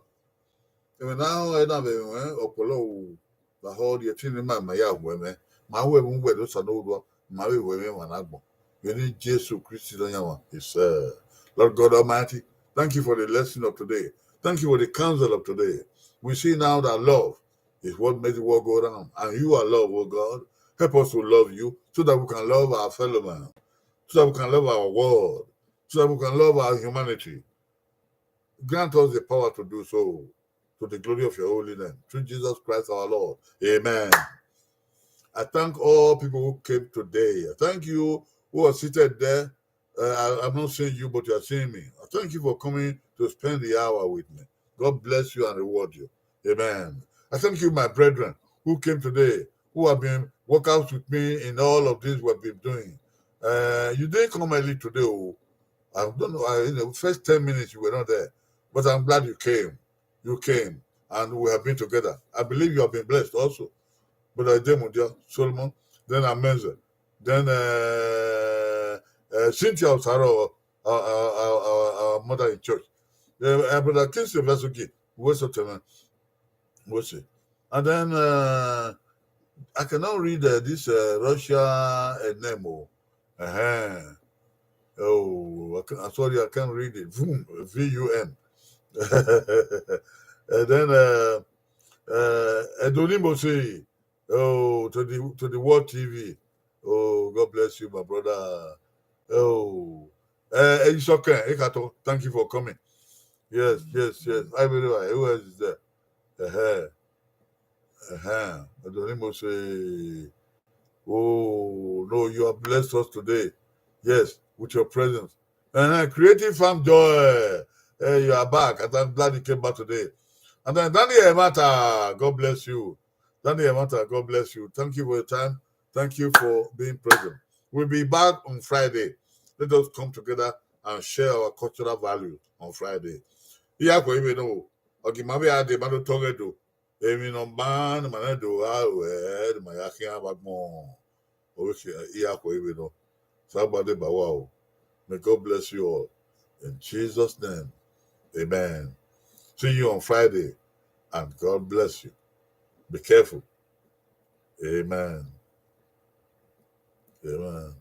Ẹmwẹ ne a rẹn na vbe ẹmwẹ ọkpọlọ ru, lahọ rhie ẹtin ne ima ma ya ru ẹmwẹ. Ma ru ẹmwẹ uwẹ ne Osanobua, ma vbe ru ẹmwẹ emwa na gbọn. Vbe eni Jesu Kristi Nọyaẹnmwa, he said. Lord God Almighty, thank you for the lesson of today. Thank you for the counsel of today. We see now that love is what makes the world go round. And you are love, oh God. Help us to love you so that we can love our fellow man, so that we can love our world, so that we can love our humanity. Grant us the power to do so, to the glory of your holy name. Through Jesus Christ our Lord. Amen. I thank all people who came today. I thank you who are seated there. Uh, I, I'm not seeing you, but you are seeing me. I thank you for coming to spend the hour with me. God bless you and reward you. Amen. I thank you, my brethren, who came today, who have been work out with me in all of this we've been doing. Uh, you didn't come early today. Oh, I don't know. I, in the first ten minutes, you were not there, but I'm glad you came. You came, and we have been together. I believe you have been blessed also. Brother Demudia Solomon, then Amenze, then uh, uh, Cynthia Osaro, our, our, our, our mother in church. Uh, uh, Brother Kingston Vesuki, West Ottoman, we'll see. And then uh, I cannot read uh, this uh, Russia uh, name. Oh. Uh-huh. Oh, I can, I'm sorry, I can't read it. Vum, V U M. And then uh, uh, Edoni Mose, oh, to the to the World T V. Oh, God bless you, my brother. Oh, uh, Eyisoke Ekato, thank you for coming. Yes, yes, yes. I believe I. Who else is there? Uh-huh. Uh-huh. Edoni Mose. Oh, no, you have blessed us today. Yes, with your presence. And uh, Creative Farm Joy, uh, you are back. And I'm glad you came back today. And then Daniel Mata, God bless you. Daniel Mata, God bless you. Thank you for your time. Thank you for being present. We'll be back on Friday. Let us come together and share our cultural values on Friday. Iya ko ibe no, ogi ma be ade ma do tọghe do. Emwi ne ọ ma ne ma na do gha ruẹ ne ma ya khian vbe agbọn. Ovbi Iya ko ibe no. Sagbade ba wa o. May God bless you all. In Jesus' name, amen. See you on Friday, and God bless you. Be careful. Amen. Amen.